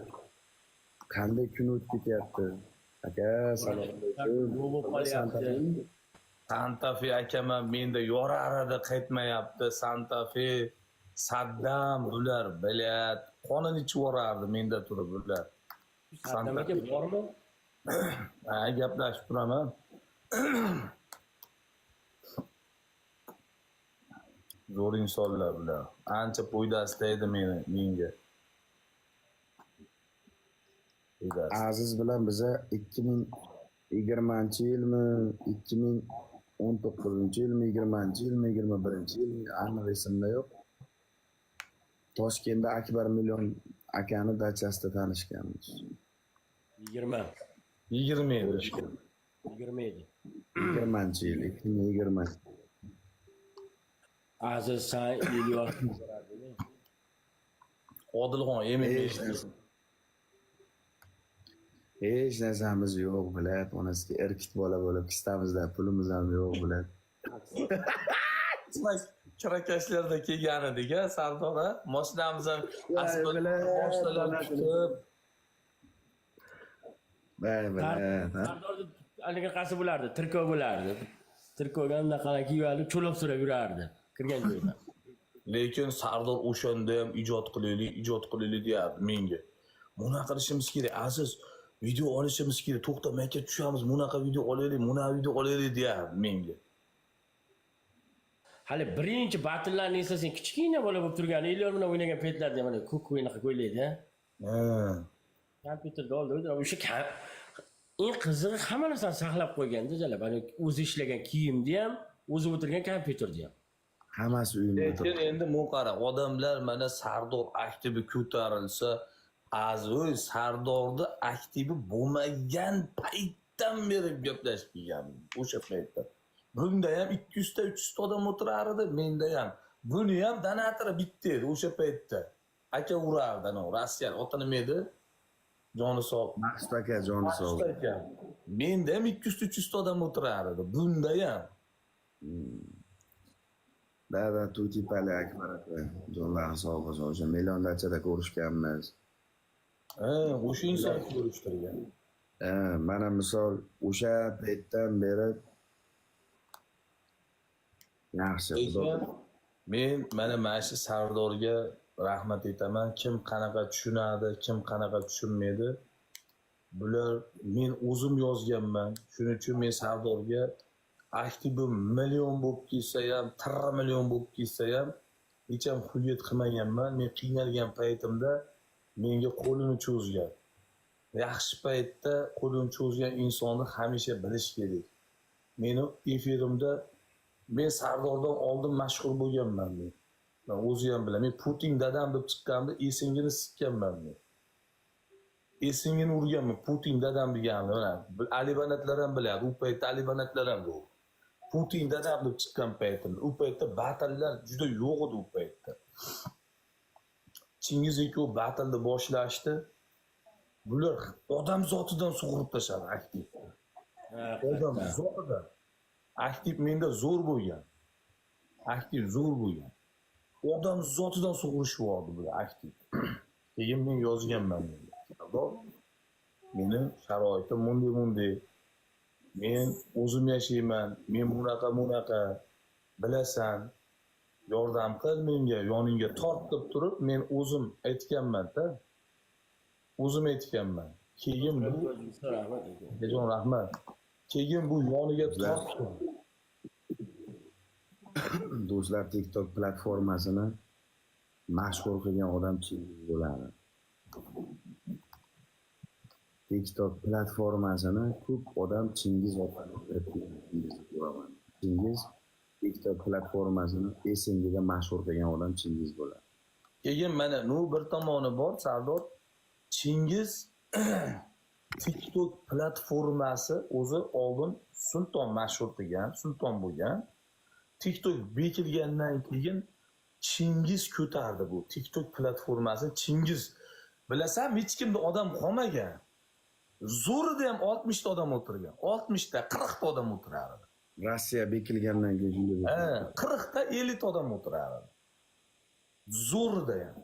Qanday kun o'tib ketyapti? Aka, assalomu alaykum. Bo'lib qolyapti. Santa Fe akam ham menda yoraradi, qaytmayapti. Santa Fe, Saddam bular bilat qonini ichib yuborardi menda turib bular. Saddam aka bormi? Ha, gaplashib turaman. Zo'r insonlar bular. Ancha foydasi tegdi menga. Foydasi. Aziz bilan biza 2020-yilmi, 2019-yilmi, 20-yilmi, 21-yilmi aniq esimda yo'q. Toshkentda Akbar Million akani dachasida tanishganmiz. 20. 20 edi. 20 edi. 20-yil, 2020. Aziz san Ilyos. Odilxon MMA. Hech narsamiz yo'q, блядь. Onasiga irkit bola bo'lib kistamizda pulimiz ham yo'q, блядь. Kirakashlarda kelgan edik a, Sardor a. Mashinamiz ham Voy, блядь, mashinalar kutib. Voy, блядь. Ha? Sardorni haligi qasi bo'lardi, tirkov bo'lardi. Tirkovga unaqa kiyib olib, cho'loq surab yurardi. Kirgan joyda. Lekin Sardor o'shanda ham ijod qilaylik, ijod qilaylik deyardi menga. Bunaqa qilishimiz kerak, Aziz, video olishimiz kerak, to'xta, aka tushamiz, bunaqa video olaylik, bunaqa video olaylik deyardi menga. Hali birinchi battlelarni eslasang, kichkina bola bo'lib turgani, Elyor bilan o'ynagan paytlarda mana ko'k o'ynaqa ko'ylakda. Ha. Kompyuterda oldi, o'sha eng qizig'i hamma narsani saqlab qo'yganda jalab, hani o'zi ishlagan kiyimni ham, o'zi o'tirgan kompyuterni ham. Hammasi uyimda Lekin turibdi. endi bu qara, odamlar mana Sardor aktivi ko'tarilsa, azoy Sardorni aktivi bo'lmagan paytdan beri gaplashib kelgan o'sha paytda. Bunda ham 200 ta 300 ta odam o'tirar edi, menda ham. Buni ham donatори bitta edi o'sha paytda. Aka urardi, ana Rossiya oti nima edi? Joni sog'. Maqsud aka joni sog'. Maqsud aka. Menda ham 200 ta 300 ta odam o'tirar edi. Bunda ham. Да, Tutipali Akbar aka. Jonlari sog' bo'lsin. O'sha milliondachada ko'rishganmiz. Ha, o'sha inson ko'rishtirgan. Ha, mana misol o'sha paytdan beri yaxshi, xudo. Lekin men mana shu Sardorga rahmat aytaman. Kim qanaqa tushunadi, kim qanaqa tushunmaydi. Bular men o'zim yozganman. Shuning uchun men Sardorga aktivim million bo'lib ketsa ham, 1 million bo'lib ketsa ham hech ham хует qilmaganman. Men qiynalgan paytimda menga qo'lini cho'zgan. Yaxshi paytda qo'lini cho'zgan insonni hamisha bilish kerak. Meni efirimda men Sardordan oldin mashhur bo'lganman men. Men o'zi ham bilaman. Men Putin dadam deb chiqqanda esingini sikkanman men. Esingini urganman. Putin dadam deganni mana alibanatlar ham biladi. U paytda alibanatlar ham yo'q. Putin dadam deb chiqqan paytimda, u paytda battlelar juda yo'q edi u paytda. Chingiz ikkovi battleni boshlashdi. Bular odam zotidan sug'urib tashladi aktiv. Odam zotidan. Aktiv menda zo'r bo'lgan. Aktiv zo'r bo'lgan. Odam zotidan sug'urishib yubordi bular aktiv. Keyin men yozganman bunga. Sardor, meni sharoitim bunday bunday. Men o'zim yashayman. Men bunaqa bunaqa bilasan. Yordam qil menga, yoningga tort deb turib men o'zim aytganman-da. O'zim aytganman. Keyin bu Rahmat aka. Akajon, rahmat. Keyin bu yoniga tortdi. Do'stlar, TikTok platformasini mashhur qilgan odam Chingiz bo'ladi. TikTok platformasini ko'p odam Chingiz orqali kirib kelgan, Chingizni ko'raman. Chingiz TikTok platformasini СНГ da mashhur qilgan odam Chingiz bo'ladi. Keyin mana nu bir tomoni bor, Sardor. Chingiz TikTok platformasi o'zi oldin Sulton mashhur qilgan, Sulton bo'lgan. TikTok bekilgandan keyin Chingiz ko'tardi bu TikTok platformasi. Chingiz bilasanmi, hech kimda odam qolmagan. Zo'rida ham 60 ta odam o'tirgan. 60 ta, 40 ta odam o'tirardi. Rossiya bekilgandan keyin shunday bo'ldi. Ha, 40 ta, 50 ta odam o'tirardi. Zo'rida ham.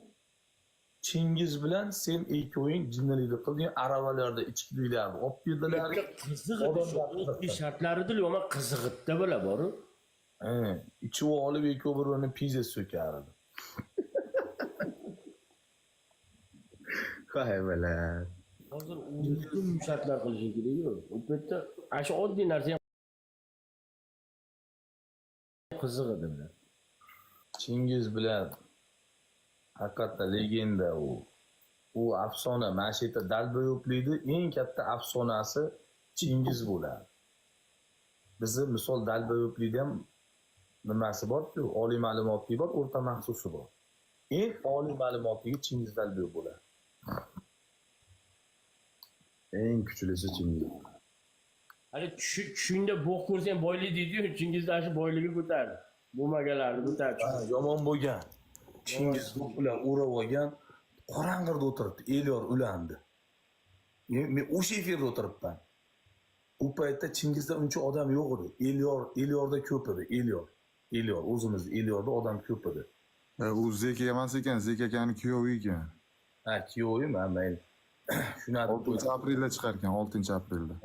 Chingiz bilan sen ikkoving jinnilikni qilding, aravalarda ichkiliklarni olib keldilar. Qiziq edi shu. Odamlar O'tli shartlari edi, yomon qiziq edi bola boru. Ha, ichib olib ikkovi bir-birini пиздец so'kardi. Voy бля. Hozir butun shartlar qilishing kerak-ku. U paytda ana shu oddiy narsa ham qiziq edi bular. Chingiz bilan haqiqatda legenda u. U afsona, mana shu yerda долбоёб likni eng katta afsonasi Chingiz bo'ladi. Bizni misol долбоёб likda ham nimasi bor-ku, oliy ma'lumotli bor, o'rta maxsusi bor. Eng oliy ma'lumotligi Chingiz долбоёб bo'ladi. Eng kuchlisi Chingiz. Hali tushingda bo'q ko'rsang boylik deydi-yu, Chingizda shu boyligi ko'tardi. Bo'lmaganlarni ko'tardi. Ha, yomon bo'lgan. Chingiz do'q bilan o'rab olgan, qorong'ida o'tiribdi, Elyor ulandi. Men o'sha efirda o'tiribman. U paytda Chingizda uncha odam yo'q edi. Elyor, Elyorda ko'p edi. Elyor. Elyor, o'zimiz Elyorda odam ko'p edi. U Zeka emas ekan, Zeka akani kuyovi ekan. Ha, kuyovim, ha, mayli. Shuni aytib 6 aprelda chiqar ekan, 6 aprelda.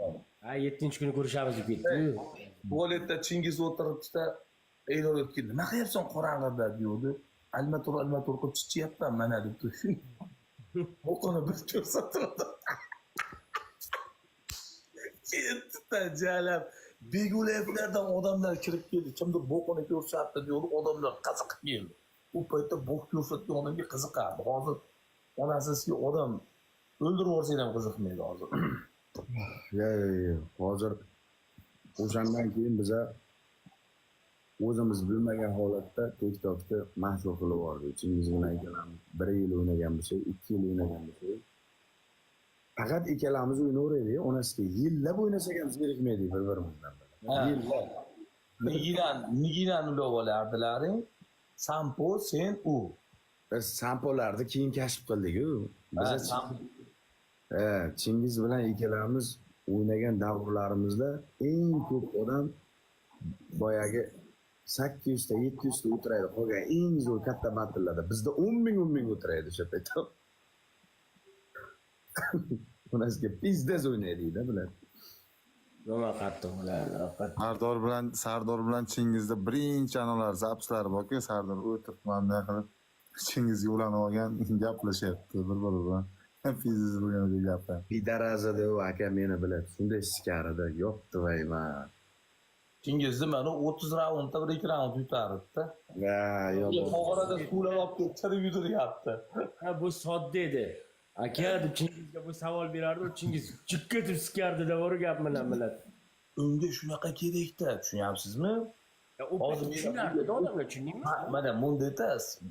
Ha, 7-kuni ko'rishamiz deb ketdi. Tualetda Chingiz o'tiribdi-da, Elyor o'tib keldi. Nima qilyapsan qorong'ida deydi. Almatur almatur qilib chichyapman mana debdi. O'qini bir ko'rsatdi. Ketdi jalab. Begulayevlardan odamlar kirib keldi. Kimdir bo'qini ko'rsatdi deydi, odamlar qiziqib keldi. U paytda bo'q ko'rsatgan odamga qiziqardi. Hozir onasizki odam o'ldirib yuborsang ham qiziqmaydi hozir. Yo, yo, yo. Hozir o'shandan keyin biza o'zimiz bilmagan holatda TikTokni mashhur qilib yubordik. Chingiz bilan ikkalamiz bir yil o'ynagan bo'lsak, 2 yil o'ynagan bo'lsak, faqat ikkalamiz o'ynaveraylik, onasiga yillab o'ynasak ham zerikmaydik bir-birimizdan. Yillab. Nigidan, Nigidan ulab olardilaring. Sampo, sen, u. Biz sampolarni keyin kashf qildik-ku. Biz Chingiz bilan ikkalamiz o'ynagan davrlarimizda eng ko'p odam boyagi 800 ta 700 ta o'tiradi. Qolgan eng zo'r katta battlelarda bizda 10 ming 10 ming o'tiradi o'sha paytda. Onasiga pizdes o'ynaydi-da bular. Yomon qattiq bo'lardi. Qattiq. Sardor bilan Chingizda birinchi anolar zapislari borku, Sardor o'tirib mana bunday qilib Chingizga ulanib olgan, gaplashyapti bir-biri bilan. Pizdes bo'lgan gaplar. Pidarazada u aka meni biladi. Shunday sikarida yopdi vayman. Chingizni mana 30 raundda bir ikki raund yutardi-da. Ya, yo'q. Pog'orada suvlar olib kelib chirib yudiryapti. Ha, bu sodda edi. Aka deb Chingizga bu savol berardi, u Chingiz jikka deb sikardi da bor gap bilan biladi. Unga shunaqa kerakda, tushunyapsizmi? Ya, u Hozir payt tushunardi odamlar, tushundingmi? Ha, mana bundayda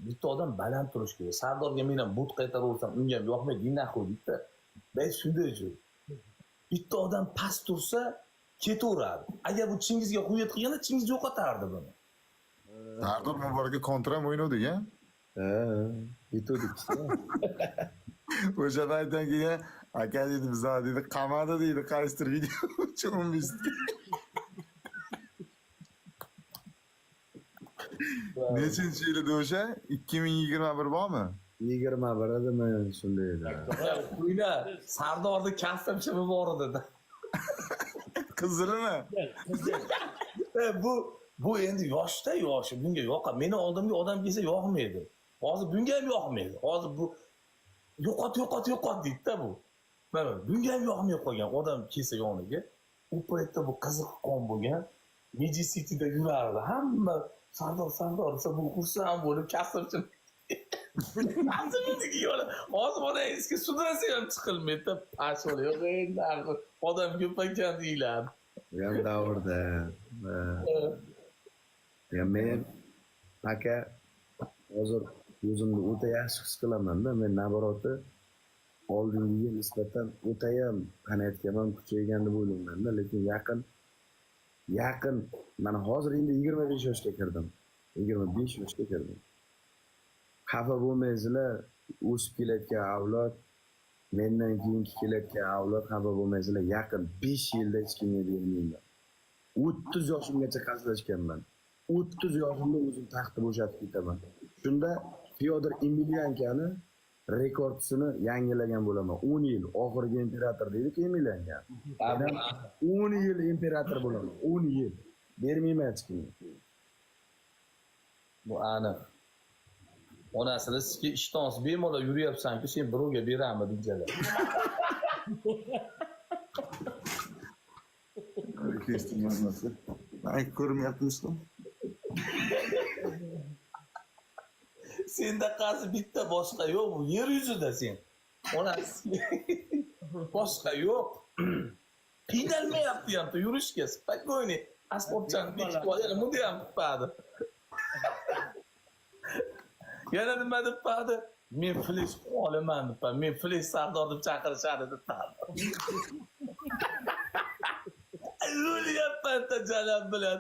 bitta odam baland turishi kerak. Sardorga men ham but qaytaraversam unga ham yoqmaydi, нахуй deydi. Bay shunday joy. Bitta odam past tursa ketaveradi. Agar bu Chingizga hujjat qilganda Chingiz yo'qotardi buni. Sardor Muborakka kontra ham o'ynavdik, a? Ha, yutuvdik. O'sha paytdan keyin aka deydi, bizlar deydi, qamadi deydi, qaysidir video uchun 15. Nechinchi yil edi o'sha? 2021 bormi? 21 edimi, shunday edi. O'yna, Sardorni kasb shimi bor edi. Qizilmi? Qizil. Bu endi yoshda yoshi, bunga yoqa. Meni oldimga odam kelsa yoqmaydi. Hozir bunga ham yoqmaydi. Hozir bu yo'qot, yo'qot, yo'qot deydi-da bu. Mana bunga ham yoqmay qolgan odam kelsa yoniga. U paytda bu qiziq qon bo'lgan. Magic City'da yurardi. Hamma Sardor, Sardor desa bu xursand bo'lib kasbchi. Hozir mana eski sudrasa ham chiqilmaydi. Pashol yo'q endi odam ko'p ekan deyiladi. Bu ham davrda. Ha. Ya men aka hozir o'zimni o'ta yaxshi his qilaman-da. Men naboroti oldingiga nisbatan o'tayam qanayotgan ham kuchaygan deb o'ylayman-da, lekin yaqin mana hozir endi 25 yoshga kirdim. 25 yoshga kirdim. Xafa bo'lmaysizlar, o'sib kelayotgan avlod, mendan keyingi kelayotgan avlod xafa bo'lmaysizlar, yaqin 5 yilda hech kimga bermayman. 30 yoshimgacha qarzlashganman. 30 yoshimda o'zim taxtni bo'shatib ketaman. Shunda Fyodor Emeliankani rekordsini yangilagan bo'laman. 10 yil oxirgi imperator deydi-ku Emelianka. Men 10 yil imperator bo'laman. 10 yil. Bermayman hech kimga. Bu aniq. Onasini sizga ishtonsiz bemalol yuryapsan-ku, sen birovga berami deydilar. Kesdim. Ay, ko'rmayapmizmi? Senda qazi bitta boshqa yo'q bu yer yuzida sen. Onasi boshqa yo'q. Qiynalmayapti ham yurishga, spokойный. Asbobchani bekitib oldi, yana bunday ham qilpadi. Yana nima debpadi? Men flesh olaman debpadi. Men flesh Sardor deb chaqirishadi debpadi. O'lyapman jalab bilan.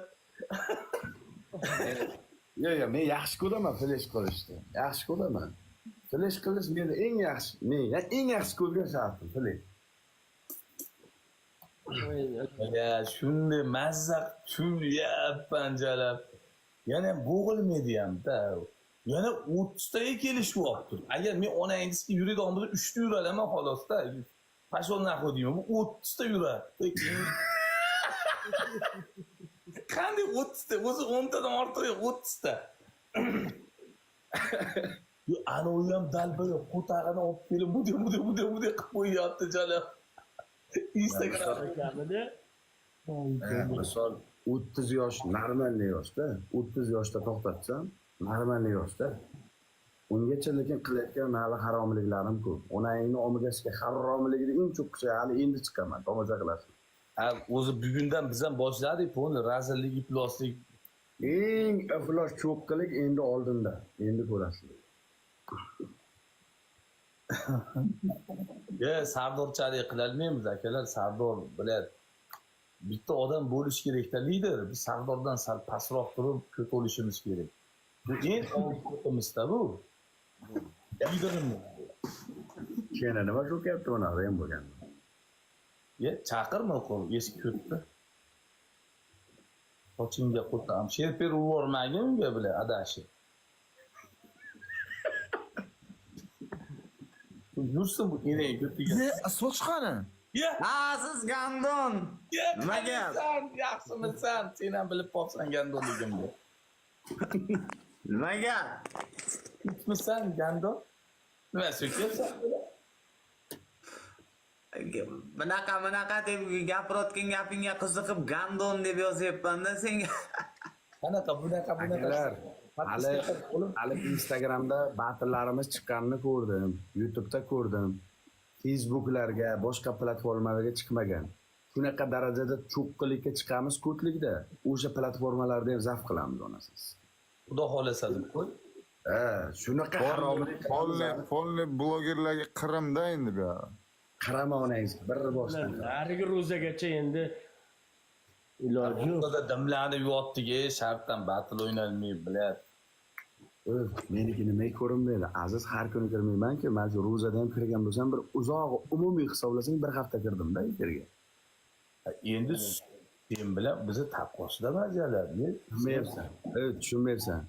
Yo'q, yo'q, men yaxshi ko'raman flesh qilishni. Yaxshi ko'raman. Flesh qilish meni eng yaxshi, men eng yaxshi ko'rgan shartim flesh. Ya shunday mazza tulyapman jalab. Yana bo'g'ilmaydi ham-da. Yana 30 taga kelishyapti. Agar men onangizga yuradigan bo'lsa, 3 ta yuralaman xolosda. Пошёл нахуй deyman. Bu 30 ta yuradi. Qanday 30 ta? O'zi 10 tadan ortiq yo'q, 30 ta. Yo, anavi ham долбоёб qo'tag'ini olib kelib, bunday bunday bunday bunday qilib qo'yyapti jalab. Instagram. Kamida Misol 30 yosh нормальный yoshda, 30 yoshda to'xtatsam, нормальный yoshda. Ungacha lekin qilayotgan hali haromliklarim ko'p. Onangni omigasiga haromligini eng cho'qqisi hali endi chiqaman, tomosha qilasiz. Ha, o'zi bugundan biz ham boshladik, полный razillik, ifloslik. Eng iflos cho'qqilik endi oldinda, endi ko'rasiz. Ye, Sardorchalik qilolmaymiz akalar, Sardor biladi. Bitta odam bo'lishi kerakda lider. Biz Sardordan sal pastroq turib ko'tarilishimiz kerak. Bu eng oldimizda bu. Liderimiz. Keyin nima cho'kyapti mana ham bo'lgan. Ye, chaqirma qo'l, eski ko'tdi. Sochingga qo'tam. Sherper urvormagin unga bila adashi. Yursin bu enang ko'tiga. Soch qani? Ya, Aziz гандон. ya, Nima gap? qaniysan, yaxshimisan? Sen ham bilib qolsan гандон ligimni. Nima gap? Itmisan, гандон? Nima so'kyapsan? Bunaqa bunaqa deb gapirayotgan gapingga qiziqib гандон deb yozyapman-da senga. Qanaqa bunaqa bunaqa? Akalar, hali Instagramda batllarimiz chiqqanini ko'rdim, YouTube'da ko'rdim. Facebooklarga, boshqa platformalarga chiqmagan. Shunaqa darajada cho'qqilikka chiqamiz ko'tlikda. O'sha platformalarda ham zavq qilamiz onasiz. Xudo xohlasa deb qo'y. Ha, shunaqa haromlik Polni, polni blogerlarga Qrimda endi bu. Qarama onangiz bir boshdan. Narigi ro'zagacha endi iloji yo'q. O'rtada dimlanib yotdik, ey, shartdan batl o'ynalmay, блядь. O'z, meniki nimaga ko'rinmaydi? Aziz har kuni kirmayman-ku. Men shu ro'zada ham kirgan bo'lsam, bir uzog'i umumiy hisoblasang bir hafta kirdim-da efirga. Endi sen bilan bizni taqqosida bajalar. Tushunmayapsan. Evet, tushunmayapsan.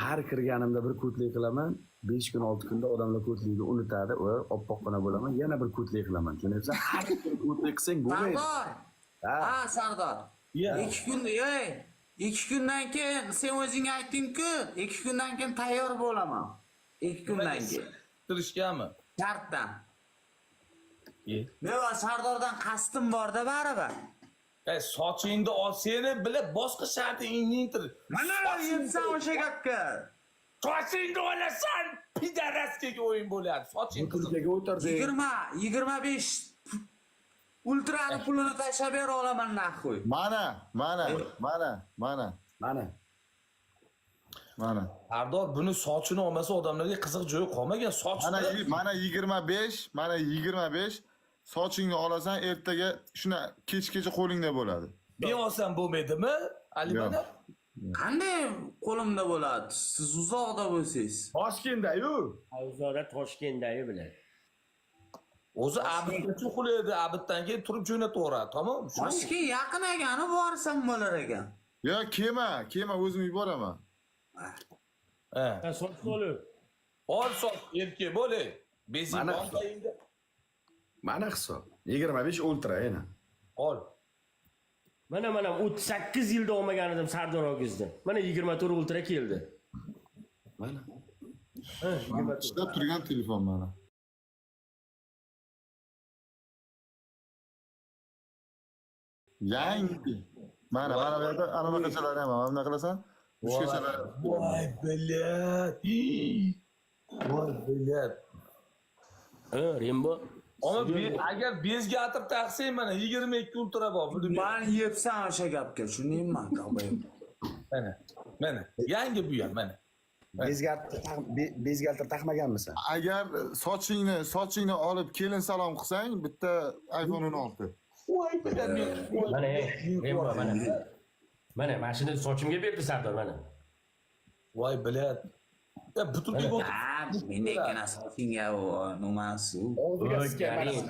Har kirganimda bir ko'tlik qilaman, 5 kun, 6 kunda odamlar ko'tlikni unutadi, va oppoqqina bo'laman, yana bir ko'tlik qilaman. Tushunyapsan? Har kuni ko'tlik qilsang bo'lmaydi. Sardor. Ha. Ha, Sardor. Ya. 2 kun, ey, 2 kundan keyin sen o'zing aytding-ku, 2 kundan keyin tayyor bo'laman. 2 kundan keyin. Tirishganmi? Shartdan. E. Men Sardordan qasdim bor-da baribir. Ey, sochingni ol, seni bilib boshqa shartingni intir. Mana yetsan o'sha gapga. Sochingni olasan, пидарас ga o'yin bo'ladi. Soching qizil. Butilkaga o'tirdik. 20, 25 ultrani pulini tashlab bera olaman нахуй. Mana, mana, mana, mana, Mana. mana. Sardor buni sochini olmasa odamlarga qiziq joyi qolmagan. Soch Mana mana 25, mana 25. Sochingni olasan, ertaga shuna kechgacha qo'lingda bo'ladi. Men olsam bo'lmaydimi? Ali Yo'q. mana Qanday qo'limda bo'ladi? Siz uzoqda bo'lsangiz. Toshkentda-yu. Uzoqda Toshkentdagi bilan. O'zi abidgacha uxlaydi, abiddan keyin turib jo'nataveradi, tamom? Shu. Toshkent yaqin ekani borsam bo'lar ekan. Yo, kelma, kelma, o'zim yuboraman. Ha. Ha, soch olib. Ol soch, erkak bo'l. Ey. Bezing Mana bormi endi? Mana hisob. 25 ultra yana. Ol. Mana mana 38 yilda olmagan edim Sardor Ogizdan. Mana 24 ultra keldi. Mana. Ha, 24. Ishlab turgan telefon mana. Yangi. Mana, mana bu yerda ana bunaqachalari ham bor. Mana bunaqa qilasan. Uchgachalar. Voy, блядь. Voy, блядь. Ha, Rembo. Ama agar bezga atib taqsang mana 22 ultra bor. Buni Man yepsan o'sha gapga, tushundingmi? Долбоёб. Mana. Mana. Yangi bu ham mana. Бюстгальтер taqmaganmisan? Agar sochingni olib kelin salom qilsang, bitta iPhone 16. Voy, блядь, men Mana ey, Rembo mana. Mana mana shuni sochimga berdi Sardor mana. Voy, блядь. Ya butunga Ha, mendekina sochingga u nimasi u. Og'ziga Voy, sikka mana. Karim.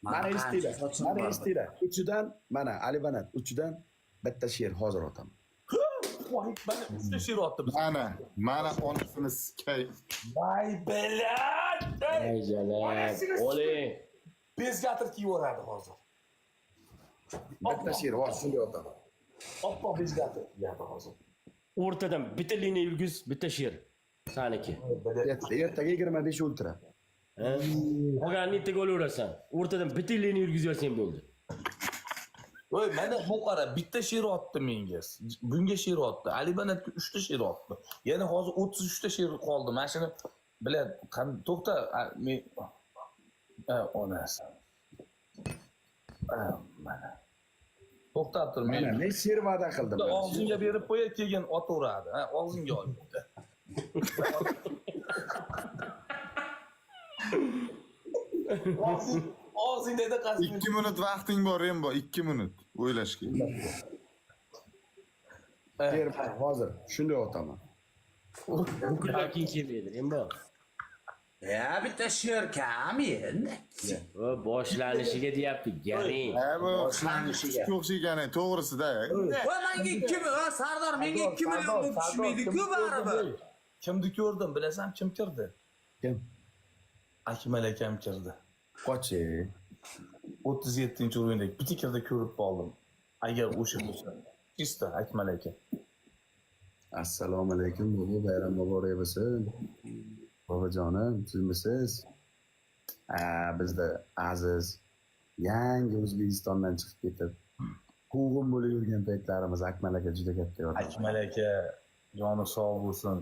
Mana esinglar. Mana esinglar. Uchidan mana Ali Banat uchidan bitta she'r hozir otaman. Mana 3 ta she'r otdi biz. Mana, mana onasini sikay. Voy блядь! Ay jalab. Oling. Bezgatir kiyaveradi hozir. Bitta she'r hozir shunday otaman. Oppoq bezgatir kiyadi hozir. O'rtadan bitta liniya yurgiz, bitta she'r. Saniki. Ertaga 25 ultra. Ha? Qolganini ertaga olaverasan. O'rtadan bitta liniya yurgizib yuborsang bo'ldi. Voy, mana bu qara, bitta she'r otdi menga. Bunga she'r otdi. Ali Banatga 3 ta she'r otdi. Yana hozir 33 ta she'r qoldi. Mana shuni bilad, to'xta, men onasi. Mana. To'xtab tur, Mana men men she'r va'da qildim. og'zingga berib qo'yay, keyin otaveradi. Ha, og'zingga ol bitta. Og'zingda qasd. 2 minut vaqting bor, Rembo, 2 minut o'ylashga. She'r hozir shunday otaman. Bu kunlar keyin kelmaydi, Rembo. Ya bitta she'r kam endi. Va boshlanishiga deyapti, garing. Ha, bu Boshlanishiga. o'xshagan, to'g'risida. Va menga 2 va Sardor menga 2 million bo'lib tushmaydi-ku baribir. Kimni ko'rdim, bilasan kim kirdi? Kim? Akmal akam kirdi. Qochi. 37-o'yindagi bitta kirdi, ko'rib qoldim. Agar o'sha bo'lsa. Чисто Akmal aka. Assalomu alaykum, bobo, bayram muborak bo'lsin. Bobojonim, sizmisiz? Ha, bizda Aziz yangi O'zbekistondan chiqib ketib, quvg'in bo'lib yurgan paytlarimiz Akmal aka juda katta yordam. Akmal aka joni sog' bo'lsin.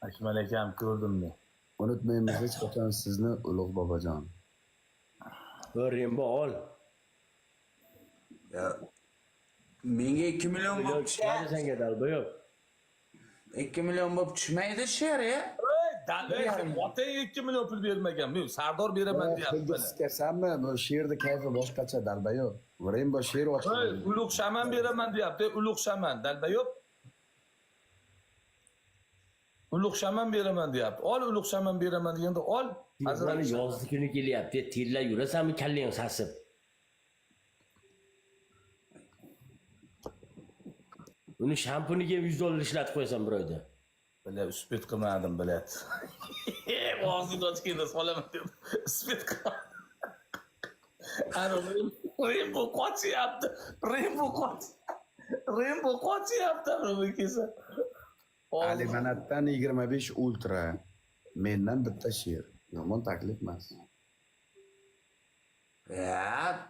Akmal akam ko'rdim men. Unutmaymiz hech qachon sizni, ulug' bobojon. Va Rembo ol. Ya, menga 2 million bo'lib Chiqadi tushadi. senga dalbayob. 2 million bo'lib tushmaydi she'r ya. Ey, dalbay, otang 2 million pul bermagan. Men Sardor beraman deyapti. Pulga sikasanmi? Bu she'rni kayfi boshqacha, dalbayob. Rembo she'r Ey, ochdi. ulug' shaman beraman deyapti. Ulug' shaman, dalbayob. Ulug' shaman beraman deyapti. Ol, ulug' shaman beraman deganda ol. Mana yozdi kuni kelyapti, terlab yurasanmi kallang sasib. Uni shampuniga ham $100 ishlatib qo'yasan bir oyda. Бля, успеть qilmadim, блядь. Og'zingni ochganda solaman deb успеть qilmadim. Ana Rembo qochyapti. Rembo qoch. Rembo qochyapti, bu kelsa. Ali Manatdan 25 ultra. Mendan bitta she'r. Yomon taklif emas. Ya,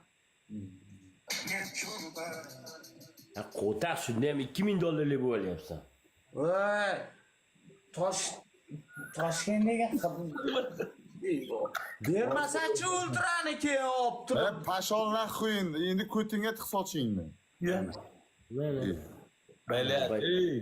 Ha, qo'taq shunda ham $2000 bo'lyapsan. voy. Toshkentga bermasachi ultrani keyin olib turib. Пошёл нахуй endi, endi ko'tingga tiq sochingni. Mana. Блядь, ey.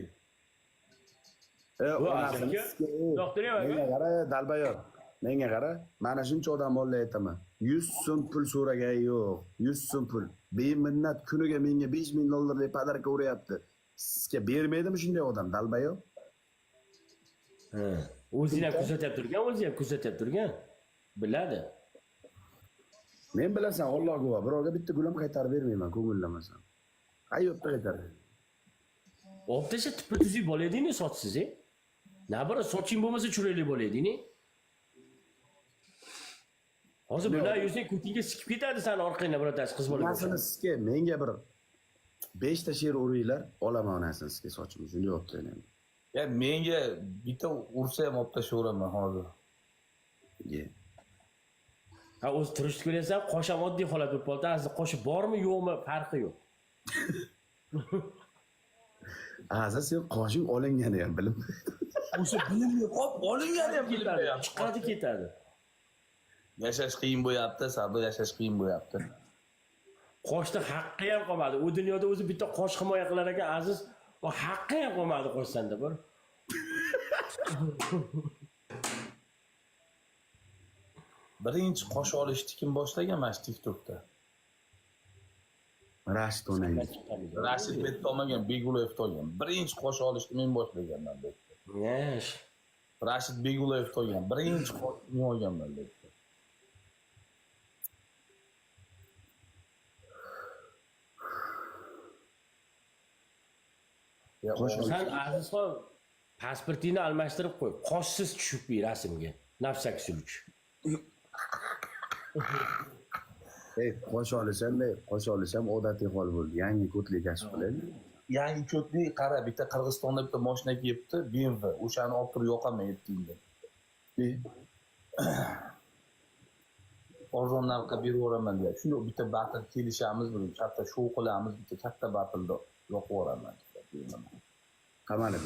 Bu Onasini aka, doktor ham aka. Menga qara, dalbayob. Menga qara. Mana shuncha odam oldi aytaman. 100 so'm pul so'ragan yo'q. 100 so'm pul. Beminnat kuniga menga 5000 dollarlik подарка uryapti. Sizga bermaydimi shunday odam, dalbayob? Ha, o'zing ham kuzatib turgan, o'zi ham kuzatib turgan. Biladi. Men bilasan, Alloh guvoh, birovga bitta gul ham qaytarib bermayman, ko'ngillamasam. Hayotda qaytarib. Olib tasha, tuppa tuzuk bola edingni sochsiz, e? Nabira soching bo'lmasa chiroyli bola eding. Hozir bular yursang ko'tingga sikib ketadi sani orqangdan birortasi qiz bola bo'lsa. Onasini sizga menga bir 5 ta she'r uringlar, olaman onasini sizga sochimni. Shunday olib taylayman. Ya menga bitta ursa ham olib tashlayveraman hozir. Ye. Ha, o'zi turishni ko'raysan, qosh ham oddiy holat bo'lib qoldi. Aslida qoshi bormi, yo'qmi, farqi yo'q. Aza sen qoshing olingani ham bilinmaydi. O'sha bilimli qop olingani ham Ketadi, bilinmayapti. chiqadi, ketadi. Yashash qiyin bo'lyapti, Sardor, yashash qiyin bo'lyapti. Qoshni haqqi ham qolmadi. U dunyoda o'zi bitta qosh himoya qilar ekan, Aziz, o haqqi ham qolmadi qo'shsanda bir. Birinchi qosh olishni kim boshlagan mana shu TikTokda? Rashid onangiz. Rashid Betni olmagan, Begulayevni olgan. Birinchi qosh olishni men boshlaganman bu yerda. Yash. Rashid Begulayevni olgan. Birinchi qosh men olganman bu yerda. Sen Azizxon pasportingni almashtirib qo'y. Qoshsiz tushib ber rasmga. Nafsak suluch. Ey, qosh olisam, ey, qosh olisam odatiy hol bo'ldi. Yangi ko'tlik kashf qilaylik. Yangi ko'tli qara, bitta Qirg'izistonda bitta moshina kelibdi, BMW. O'shani olib turib yoqaman ertaga. Arzon narxga berib yuboraman deyapti. Shunday bitta battle kelishamiz, bir katta shou qilamiz, bitta katta battleda yoqib yuboraman. Qamalib.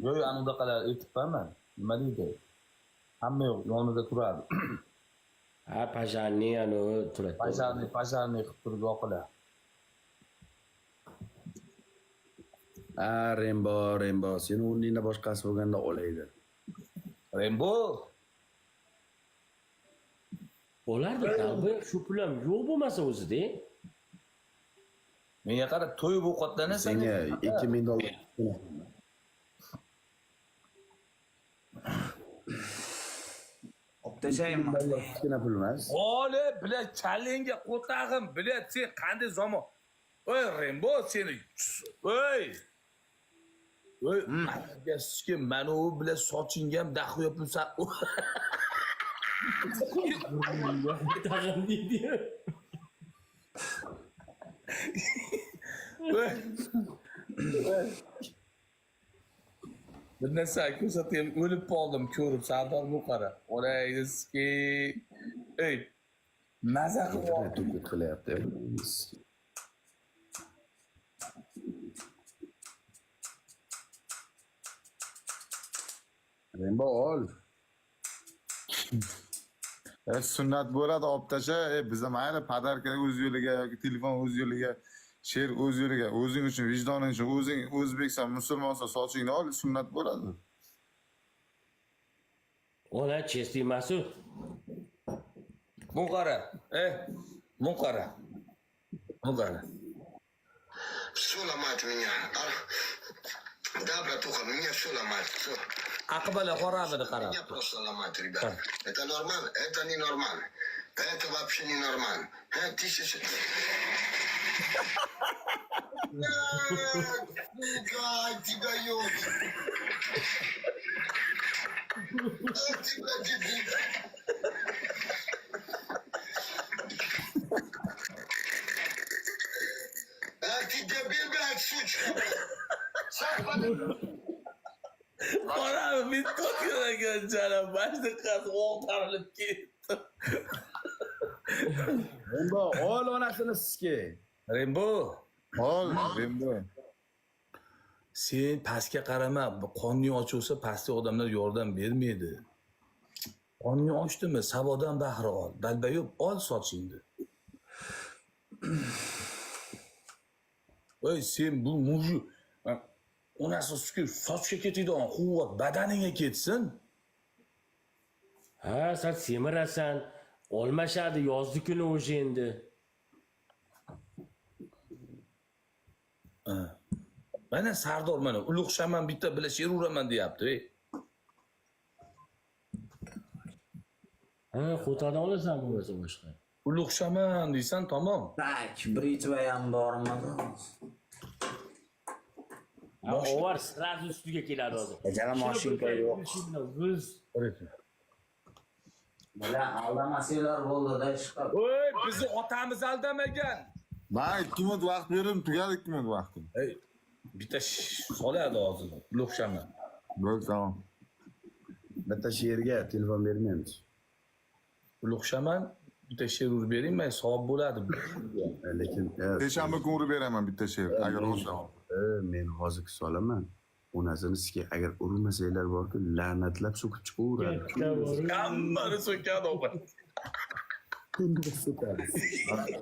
Yo'q, yo'q, anaqalar aytibman. Nima deydi? Hamma yo'q, yonida turadi. Ha, pajarni anu turadi. Pajarni, pajarni qilib turib yoqiladi. A, Rembo, Rembo, seni o'rningda boshqasi bo'lganda olaydi. Rembo, Bo'lardi, dalba shu pul ham yo'q bo'lmasa o'zida. Menga qara, to'yib ovqatlanasan. Senga 2000 dollar. Olib tashlayman. Kichkina pul emas. Oli, bila chalingga qo'tag'im, bila sen qanday zamon. Oy Rembo seni. Oy. Oy, sizga mana u bila sochingga ham daxuya pul sa. Tag'in deydi. Oy. Bir narsa ko'rsatayım, o'lib qoldim ko'rib Sardor bu qara. Olayizki. Ey. Maza qilib Turkut qilyapti. Rembo ol. Sunnat bo'ladi, olib tasha. Biza mayli, podarka o'z yo'liga yoki telefon o'z yo'liga, she'r o'z yo'liga. O'zing uchun, vijdoning uchun, o'zing o'zbeksan, musulmonsan, sochingni ol, sunnat bo'ladi. Ona chestli emasu. Bu qara. Bu qara. Bu qara. Все ломает меня. Да, братуха, меня все ломает. Все. Aqbala qorabini qara. Меня просто ломает, ребят. Это нормально? Это ненормально. Это вообще ненормально. Тысяча... Сука, ты даешь. Ты, блядь, дебил. А, ты дебил, блядь, сучка, блядь. Сам подумай. Qorabı bitta o'tgan ekan boshliqqasi o'g'tarilib ketdi. Rembo ol onasini sizga. Rembo, Ol, Rembo. sen pastga qarama, qorning och bo'lsa pastga odamlar yordam bermaydi. Qorning ochdimi, savodan bahra ol. Dalbayib ol sochingni. Ey sen bu muji onasi suki sochga ketadigan quvvat badaningga ketsin. Ha, sen semirasan. Olmashadi yozdi kuni o'sha endi. Mana Sardor mana ulug' shaman bitta bila she'r uraman deyapti. Ey. Ha, qo'taqdan olasan bo'lmasa boshqa. Ulug' shaman deysan, tamom. Tak, britva ham bormi? Ha, ovar sразу ustiga keladi hozir. Jala mashinka yo'q. Biz Bila aldamasanglar bo'ldi-da ishqab. Oy, bizni otamiz aldamagan. Man 2 minut vaqt berdim, tugadi 2 minut vaqtim. Ey, bitta soladi hozir ulug' shaman. Bo'ldi, tamom. Bitta she'rga telefon bermaymiz. Ulug' shaman bitta she'r urib bering, men savob bo'ladi. Lekin Seshanba kuni urib beraman bitta she'r, agar olsam. Men hozir solaman. Onasini sizga agar urmasanglar borku, la'natlab so'kib chiqaveradi. Hammani so'kadi opa. Kunda so'kadi.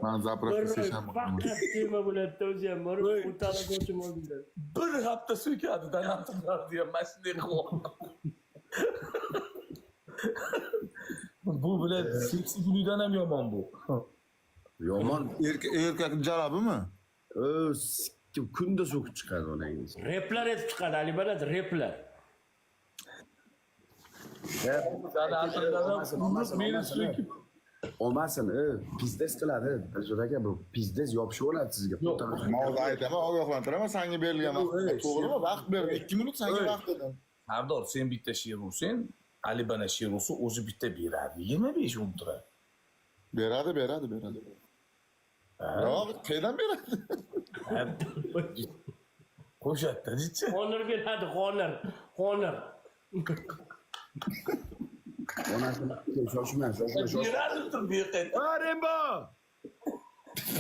Man zapravka seshanba kuni. Faqat tema bo'ladi o'zi ham borib qo'taqdan ko'chib oldinglar. Bir hafta so'kadi, danamlar degan mana shunday qilib. Bu bilan seksi gunidan ham yomon bu. Yomon. Erkak jalabimi? Sikkim kunda so'kib chiqadi onangiz. Replar etib chiqadi Ali Baland, replar. Meni so'kib, Olmasin, пиздец qiladi. Dilshod aka, bu пиздец yopishib oladi sizga. Man hozir aytaman, ogohlantiraman, sanga berilgan vaqt. To'g'rimi? Vaqt berdim. 2 minut sanga vaqt dedim. Sardor, sen bitta she'r ursang, Alibana she'r ursa, o'zi bitta beradi. 25 ultra. Beradi, beradi, beradi. Yo'q, qayerdan beradi? Qo'shadi, jichi. Qo'nir beradi, qo'nir. Qo'nir. Onasini shoshma, shoshma, shoshma. Beradi tur bu yoqqa. Ha, Rembo!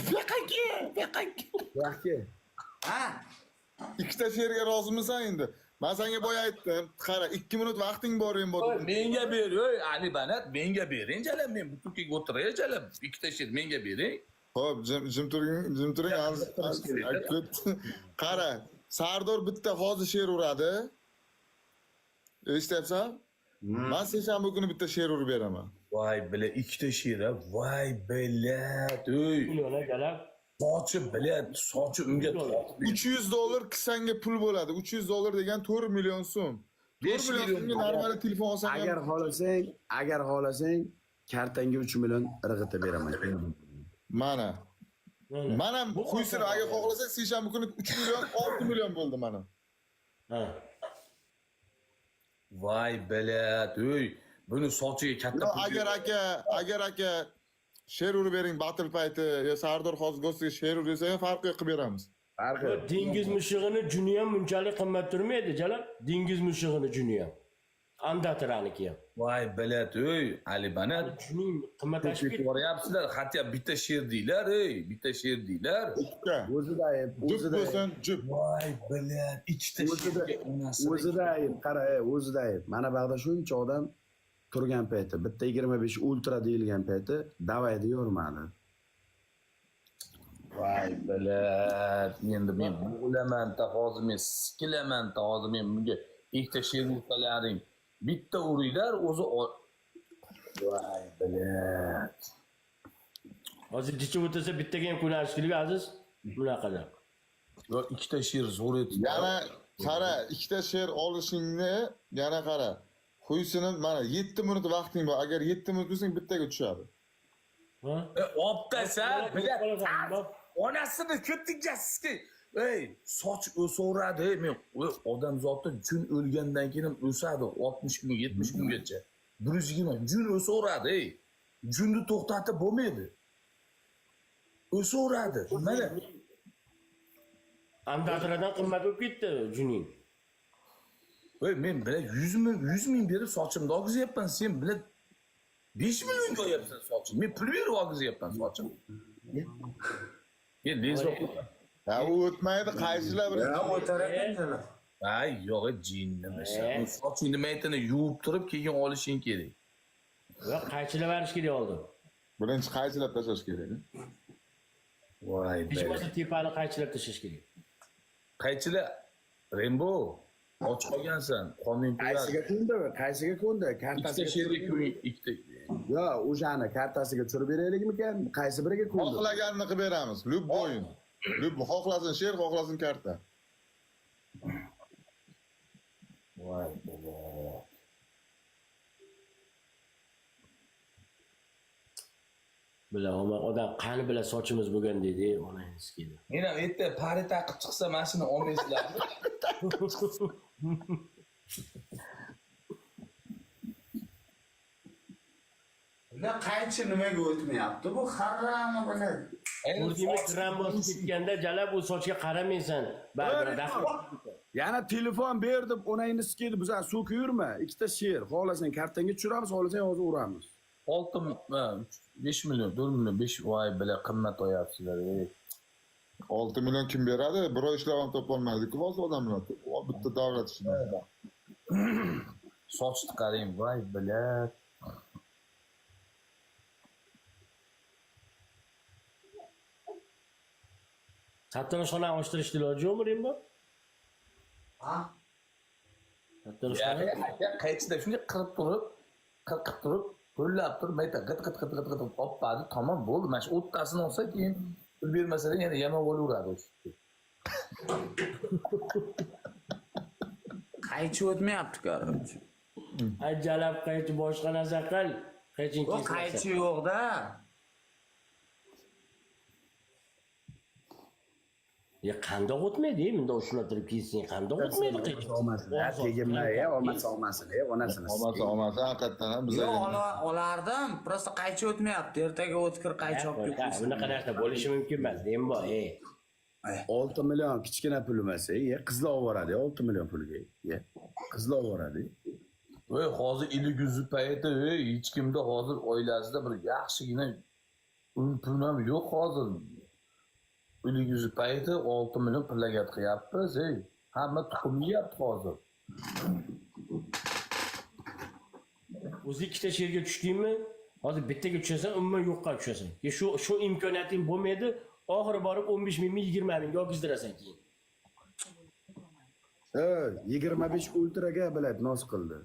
Bu yoqqa kel, bu yoqqa kel. Yaxshi. Ha? Ikkita she'rga rozimisan endi? Man senga boya aytdim. Qara, 2 minut vaqting bor Rembo dedim. Menga ber, ey Alibanat, menga bering jalab, men butunga o'tiray jalab, ikkita she'r menga bering. Xo'p, jim jim turing, jim turing. Qara, Sardor bitta hozir she'r uradi. Eshityapsan? Man seshanba kuni bitta she'r urib beraman. Voy бля, ikkita she'r, a, voy бля, ey. Million jalab. Sochi, бля, sochi unga tortib. 300 dollar kissangga pul bo'ladi. 300 dollar degan 4 million so'm. 4 5 million million so'mga normal telefon olsang ham Agar xohlasang, agar xohlasang, kartangga 3 million irg'itib beraman. Mana. Mana. Mana quysin, agar xohlasang seshanba kuni 3 million, 6 million bo'ldi mana. Ha. Voy бля, ey. Buni sochiga katta Yo, pul agar aka she'r urib bering battle payti, yo Sardor hozir gostiga she'r ur desa ham farqi yo'q, qilib beramiz. Farqi yo'q. Dengiz mushug'ini juni ham bunchalik qimmat turmaydi, jalab. Dengiz mushug'ini juni ham. Andatraniki ham. Voy бля, ey, Alibanat. Juning qimmatlashib ketdi. Ko'ryapsizlar, hatto bitta she'r deylar, ey, bitta she'r deylar. Ikkita. O'zida ayb, Jup o'zida ayb. bo'lsin, jup. Voy бля, ikkita O'zida she'rga onasini. o'zida ayb, qara, o'zida ayb. Mana bag'da shuncha odam turgan payti, bitta 25 ultra deyilgan payti давай deyormadi. Voy бля, endi men bo'laman ta hozir men sikilaman ta hozir men bunga ikkita she'r ursalaring. Bitta uringlar o'zi Voy бля. Hozir jichib o'tirsa bittaga ham ko'narish kerak, aziz. Bunaqada. Yo, ikkita she'r zo'r etdi. Yana qara, ikkita she'r olishingni yana qara. Xuysini mana 7 minut vaqting bor. Agar 7 minut bo'lsang bittaga tushadi. Ha? E, obdasa, бля, onasini ko'tiga. Ey, soch o'saveradi, ey, men odam zoti jun o'lgandan keyin ham o'sadi, 60 kunga, 70 kungacha. 120 jun o'saveradi, ey. Junni to'xtatib bo'lmaydi. O'saveradi. Mana Andatradan qimmat bo'lib ketdi juning. Ey, men бля 100 ming, 100 ming berib sochimni olgizyapman, sen бля 5 millionga olyapsan sochimni. Men pul berib olgizyapman sochimni. Men lezva Ha, u o'tmaydi, qaychilar bilan. Ya o'tar ekan jalab. Ay, yo'q, jinnimisan. E? U sochingni maytini yuvib turib keyin olishing kerak. Yo'q, qaychilab berish kerak oldin. Birinchi qaychilab tashlash kerak. Voy Hech bo'lmasa tepani qaychilab tashlash kerak. Qaychila Rembo och qolgansan, qoning Qaysiga ko'ndi? Qaysiga ko'ndi? Ikkita Kartasiga she'rga ko'y, ikkita. Yo, o'shani kartasiga tushirib beraylikmikan? Qaysi biriga ko'ndi? Xohlaganini qilib beramiz. Любой. Любой xohlasin she'r, xohlasin karta. Voy bobo. Bila, odam qani bila sochimiz bo'lgan deydi, onangiz keldi. Men ham erta пары taqib chiqsa mana shuni olmaysizlarmi? Bular qaychi nimaga o'tmayapti? Bu harrami bular. Ko'rdingmi, kram bosib ketganda jalab u sochga qaramaysan. Baribir daxl. Yana telefon berdim, onangni sikidi, bizani so'kib yurma. Ikkita she'r, xohlasang kartangga tushiramiz, xohlasang hozir uramiz. 6 5 million, 4 million, 5 voy бля qimmat olyapsizlar. Ey. 6 million kim beradi? Bir oy ishlab ham topolmaydi-ku hozir odamlar. Bitta davlat ishida. Sochni qarang, voy бля. Sartaroshxonani ochtirishni iloji yo'qmi, Rembo? Ha? Sartaroshxona? Aka, qaychida shunday qirib turib, qirqib turib, ho'llab turib, mayta g'it g'it g'it g'it g'it oppadi, tamom bo'ldi. Mana shu o'ttasini olsa keyin pul bermasalar yana yamon bo'laveradi o'sha. Qaychi o'tmayapti, короче. Ay jalab qaychi boshqa narsa qil. Qeching O kesmaysan. Qaychi yo'q-da. Ya qandoq o'tmaydi, bunda ushlab turib kessang qandoq o'tmaydi qeching. Olmasin, ha, tegimma, e, olmasa olmasin, e, onasini. Olmasa olmasa haqiqatdan ham Yo'q, bizaga. Olardim. Просто qaychi o'tmayapti. Ertaga o'tkir qaychi olib Ha, kelib. bunaqa narsa bo'lishi mumkin emas, Rembo, ey. 6 million kichkina pul emas, e, qizlar olib boradi 6 million pulga. E, qizlar olib boradi. Ey, hozir ilik yuzi payti, ey, hech kimda hozir oilasida bir yaxshigina un pul ham yo'q hozir. Ilik yuzi payti 6 million plakat qilyapmiz, ey. Hamma tuxum yeyapti hozir. O'zi ikkita sherga tushdingmi? Hozir bittaga tushasan, umuman yo'qqa tushasan. Ya shu imkoniyating bo'lmaydi, oxiri borib 15 mingmi 20 mingga olgizdirasan keyin. E, 25 ultraga bilad noz qildi.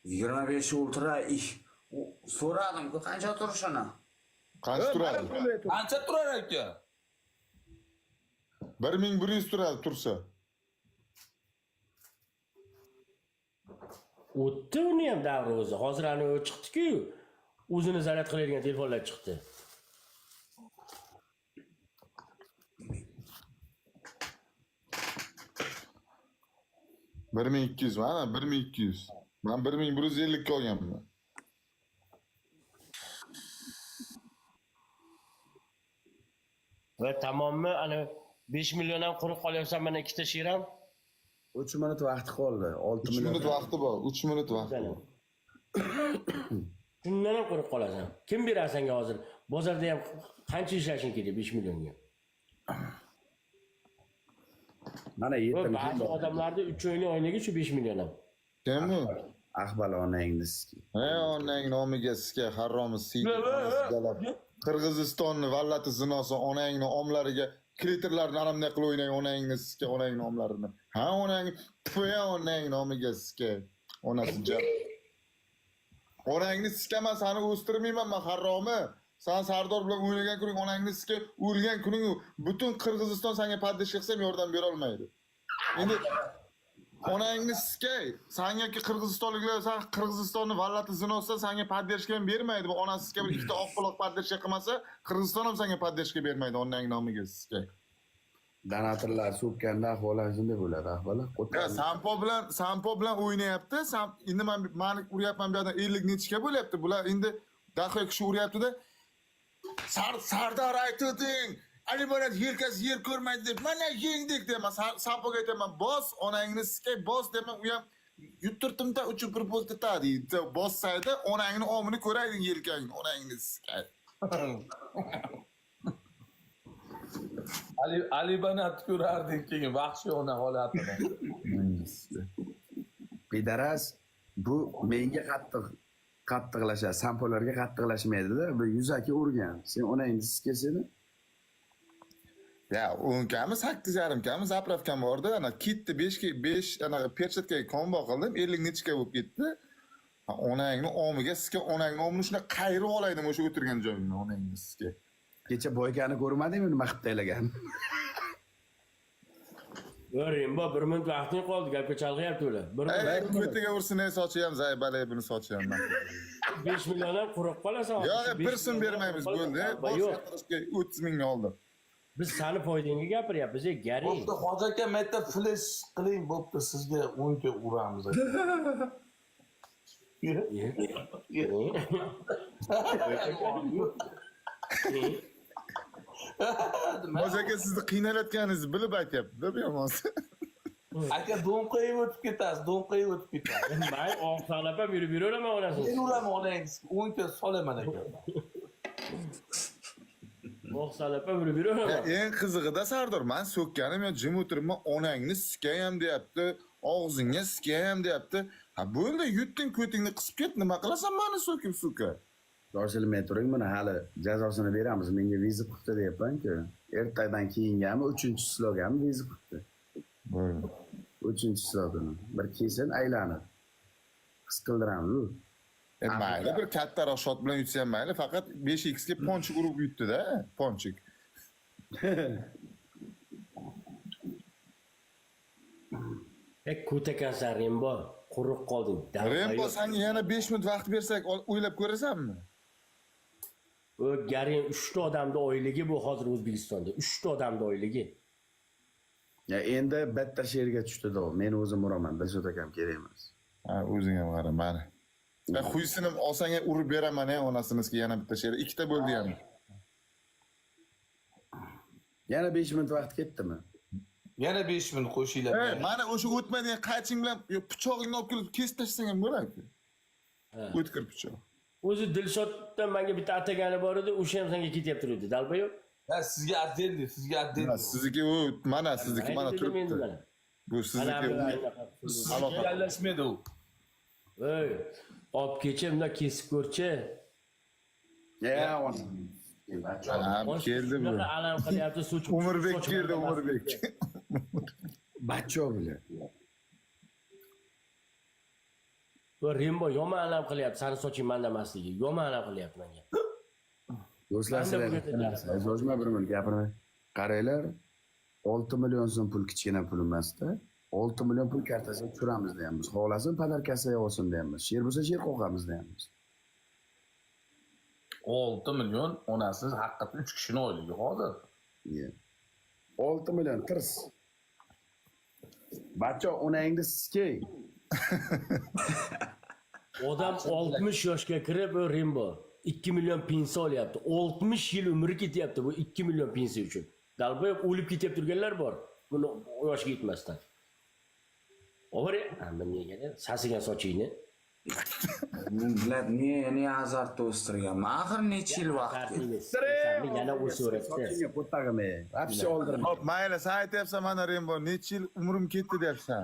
25 ultra ish. So'radim-ku qancha turishini. Qancha turadi? Qancha turar ekan? 1100 turadi tursa. O'tdi uni ham davri o'zi. Hozir ana u chiqdi-ku. O'zini zaryad qiladigan telefonlar chiqdi. Bir ming ikki yuz, mana 1200. Man 1150 ga olganman. Va tamommi ana 5 million ham quruq qolyapsan mana ikkita sher ham. 3 minut vaqti qoldi. 6 3 million. Minut vaqti bor, 3 minut vaqti bor. Shundan ham quruq qolasan. Kim beradi senga hozir? Bozorda ham qancha ishlashing kerak 5 millionga? Mana Va 7 ba'zi million. odamlarda 3 oylik oyligi shu 5 million ham. Kim bu? Ahbal onangni sizga. Ey onang nomiga sizga haromi siydik. Qirg'izistonni vallati zinosi onangni omlariga klitorlarni aramday qilib o'ynang onangni sizga onangni omlarini. Ha onang, tfuya onang nomiga sizga. Onasi jab. Onangni sikaman, seni o'stirmayman man haromi. San Sardor bilan o'ynagan kuning onangni sizga o'lgan kuning butun Qirg'iziston senga поддержка qilsa ham yordam bera olmaydi. Endi onangni sikay, sangaki qirg'izistonliklar san Qirg'izistonni vallati zinosidan senga поддержка ham bermaydi. Bu onasi sizga bir ikkita oq quloq поддержка qilmasa, Qirg'iziston ham senga поддержка bermaydi onang nomiga sikay. Donatorlar so'kkanda ahvol shunday bo'ladi, ahvol. Ya Sampo bilan o'ynayapti. Sam endi man mani uryapman bu yerdan 50 nechiga bo'lyapti. Bular endi daho kishi uryapti-da. Sardor aytding. Ali Borat yelkasi yer ko'rmaydi deb. Mana yengdik deyman. Sampoga aytaman, bos onangni sikay, bos deyman. U ham yuttirdim-da uchib bir bo'ldi-da deydi. Bossaydi, onangni omini ko'rayding yelkangni, onangni sikay. Ali Banat ko'rarding keyin vahshiyona holatini. Pidaras bu menga qattiq qattiqlashadi, sampolarga qattiqlashmaydi-da. Bu yuzaki urgan. Sen onangni sizga seni. Ya 10 kami 8,5 kami zapravkam bordi. Ana ketdi 5 ga 5 anaqa perchatkaga kombo qildim. 50 nechiga bo'lib ketdi. Ha, onangni omiga sizga onangni omini shunday qayirib olaydim o'sha o'tirgan joyingni onangni sizga. Kecha boykani ko'rmadingmi nima qilib taylagan? Rembo, 1 minut vaqting qoldi, gapga chalg'iyapti ular. 1 Ey, minut ko'tiga ursin ey sochi ham zaybalay buni sochi ham. 5 million ham quruq qolasan. Yo'q, Besh bir so'm million ham bermaymiz quruq bo'ldi. qolasan. Yo'q, 30 mingga oldim. biz sani foydangga gapiryapmiz, ey Gari. Bo'pti, hoji aka, metta flash qiling, bo'pti, sizga 10 ta uramiz. Hoji aka sizni qiynalayotganingizni bilib aytyapti-da bu yomonsi. Aka, do'nqayib o'tib ketasiz, do'nqayib o'tib ketasiz. Man oqsaqlab ham yurib yuraverman onasini. Men uraman onangiz, 10 ta solaman aka. Oqsaqlab ham yurib yuraverman. Eng qizig'ida Sardor, man so'kkanim yo jim o'tiribman, onangni sikayam deyapti, og'zingga sikayam deyapti. Ha bo'ldi, yutding, ko'tingni qisib ket, nima qilasan mani so'kib, suka? Shoshilmay turing, buni hali jazosini beramiz. Menga viza qilibdi deyapman-ku. Ertadan keyingami, 3-slogami viza qilibdi. 3-slogini. Bir kelsin aylanib. His qildiramiz u. Mayli, bir kattaroq shot bilan yutsa ham mayli, faqat 5x ga ponchik urib yutdi-da, ponchik. E ko'takansan Rembo. Quruq qolding. Rembo, senga yana 5 minut vaqt bersak, o'ylab ko'rasanmi? O garin 3 ta odamni oyligi bu hozir O'zbekistonda. 3 ta odamni oyligi. Ya endi bitta she'rga tushdi-da. Men o'zim uraman, Dilshod akam kerak emas. Ha, o'zing ham qara, mana. Ben huysinim olsang ham urib beraman ya onasini yana bitta she'r. Ikkita bo'ldi ham. Yana 5 minut vaqt ketdimi? Yana 5 minut qo'shinglar. Ey, mana o'sha o'tmaydigan qayching bilan yo pichog'ingni olib kelib kesib tashlasang ham bo'ladi. O'tkir pichoq. O'zi Dilshoddan menga bitta atagani bor edi, o'sha ham senga ketyapti edi. Dalbayob. Ha, sizga отдельный, sizga Mana отдельный. sizniki u, mana sizniki mana Dedim endi turibdi. mana. Bu Mana sizniki. bu- Sizga aralashmaydi u. Ey, olib kecha bundan kesib ko'rchi. Ya, onam. Ha, keldi bu. Shunaqa alam qilyapti, soch. Umurbek soch keldi, Umurbek. Bachcho bilan. Va Rembo yomon alam qilyapti, sani soching manda emasligi. Yomon alam qilyapti menga. Do'stlar, Manda sizlar bu yerda sozma bir minut gapirmay. Qaranglar, 6 million so'm pul kichkina pul emas-da. 6 million pul kartasiga tushiramiz deyapmiz. Xohlasin podarkasiga olsin deyapmiz. She'r bo'lsa she'r qoqamiz deyapmiz. 6 million onasiz haqiqatda 3 kishini oyligi hozir. Yeah. 6 million tirs. Bachcho, onangni sikey. Odam 60 yoshga kirib, o Rembo 2 million pensiya olyapti. 60 yil umri ketyapti bu 2 million pensiya uchun. Dalbayob o'lib ketyapti turganlar bor. Buni yoshga yetmasdan. Ovre, amma nega de? Sasigan sochingni. Блядь, ne azartda o'stirganman. Axir necha yil vaqt ketdi. Sani yana o'saveradi. Sochingga qo'ttag'im, ey. Вообще oldirma. Hop, mayli, sen aytyapsan mana Rembo, necha yil umrim ketdi deyapsan.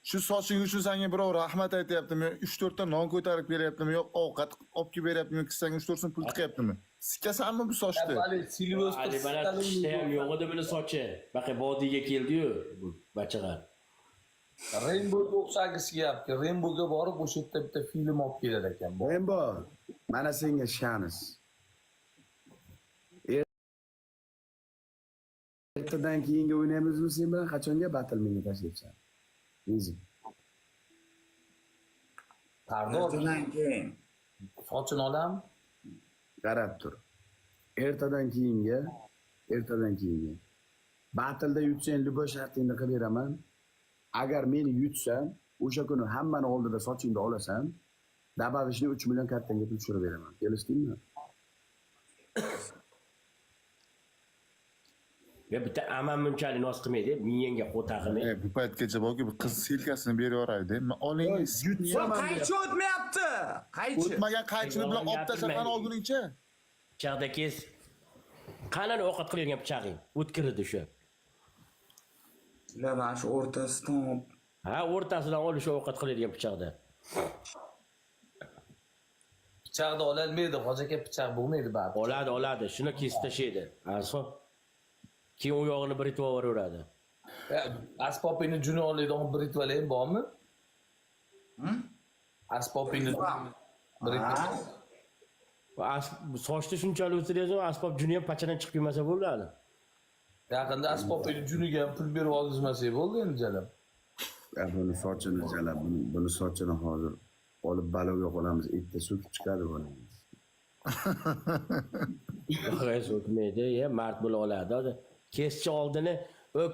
Shu soching uchun senga birov rahmat aytyaptimi? 3-4 ta non ko'tarib beryaptimi? Yo'q, ovqat olib kelib beryaptimi? Yoki senga 3-4 so'm pul tiqyaptimi? Sikkasanmi bu sochni? Ali Silvestr Ali mana qishda ham yo'q edi buni sochi. Baqa vodiyga keldi-yu bu bachag'ar. Remboga o'xshagisi kelyapti. Remboga borib o'sha yerda bitta film olib kelar ekan. Bu Rembo, mana senga shans. Ertadan keyingi o'ynaymizmi sen bilan? Qachonga battle menga tashlaysan? Easy. Sardor Ertadan keyin. sochini olam. Qarab tur. Ertadan keyingi, ertadan keyingi. Battleda yutsang, любой shartingni qilib beraman. Agar meni yutsam, o'sha kuni hammani oldida sochingni olasan, добавочный 3 million kartangga pul tushirib beraman. Kelishdingmi? Ya bitta amam bunchalik noz qilmaydi, miyangga qo'ta qilmaydi. E, bu paytgacha borku, bir qiz selkasini berib yuboraydi. Men oling, Yutsam ham Qaychi o'tmayapti. Qaychi. o'tmagan qaychini bilan olib tashlab olguningcha. Pichoqda kes. Qanani ovqat qilayotgan pichog'ing? O'tkir edi o'sha. Ular mana shu o'rtasidan Ha, o'rtasidan ol o'sha ovqat qiladigan pichoqda. Pichoqda ololmaydi, hoji aka pichoq bo'lmaydi baribir. Oladi, oladi. Shuni kesib tashlaydi. Aso. Keyin u yog'ini bir itib yuboraveradi. Ya, Asbobingni juni oladigan britvalang bormi? Asbobingni britva. Sochni shunchalik o'stirayapsan, asbob juni ham pachadan chiqib kelmasa bo'ldi hali. Yaqinda asbobingni juniga ham pul berib olgizmasak bo'ldi endi jalab. Ya buni sochini jalab, buni sochini hozir olib baloga qolamiz. Erta so'kib chiqadi buni. Hech o'tmaydi, ya mard bo'la oladi. Hozir Keschi oldini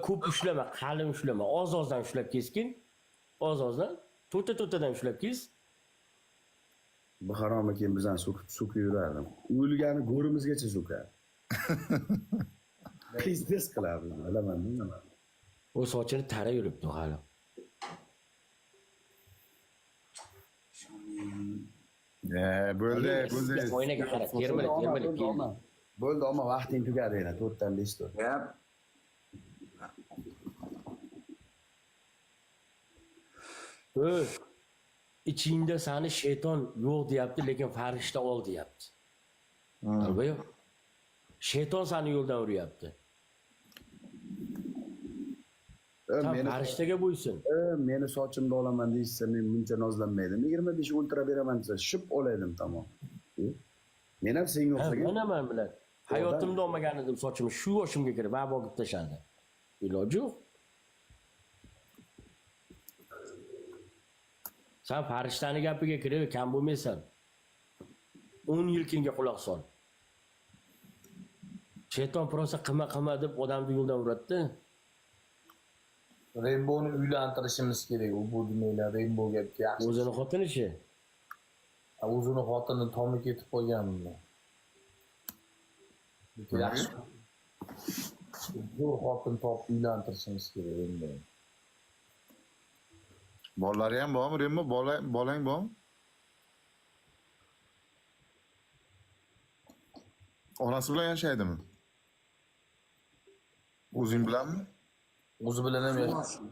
ko'p ushlama, qalin ushlama, oz-ozdan ushlab kesgin. Oz-ozdan, to'rtta-to'rttadan ushlab kes. Bu harom keyin bizani so'kib so'kib yurardi. O'lgani go'rimizgacha so'kar. Pizdes qiladi, bilaman, nima. U sochini tara yuribdi hali. E, bo'ldi, bo'ldi. Oynaga qara, termilib, termilib keldi. Bo'ldi, omma vaqting tugadi yana 4 dan 5 to'rt. Gap. O'y, ichingda sani shayton yo'q deyapti, lekin farishta ol deyapti. Tavba yo'q. Shayton sani yo'ldan uryapti. Sen Meni farishtaga bo'ysun. Meni sochimni olaman deyishsa, men buncha nozlanmaydim. 25 ultra beraman desa, ship olaydim tamom. Men ham senga o'xshagan. Mana man bilan. Hayotimda olmagan edim sochimni, shu yoshimga kirib vabo qilib tashlandi. Iloji yo'q. Sen farishtani gapiga kirib kam bo'lmaysan. 10 yil keyinga quloq sol. Shayton prosta qilma qilma deb odamni yo'ldan uradi-da. Remboni uylantirishimiz kerak. U bu demanglar, Remboga bitta yaxshi. O'zini xotini-chi? O'zini xotini tomi ketib qolgan bundan. Bitta yaxshi zo'r xotin topib uylantirishimiz kerak Remboni. Bolalari ham bormi, Rembo? Bola, bolang bormi? Onasi bilan yashaydimi? O'zing bilanmi? O'zi bilan ham yashaydi.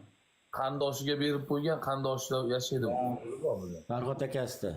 Qarindoshiga berib qo'ygan, qarindoshida yashaydi. Farhod akasida.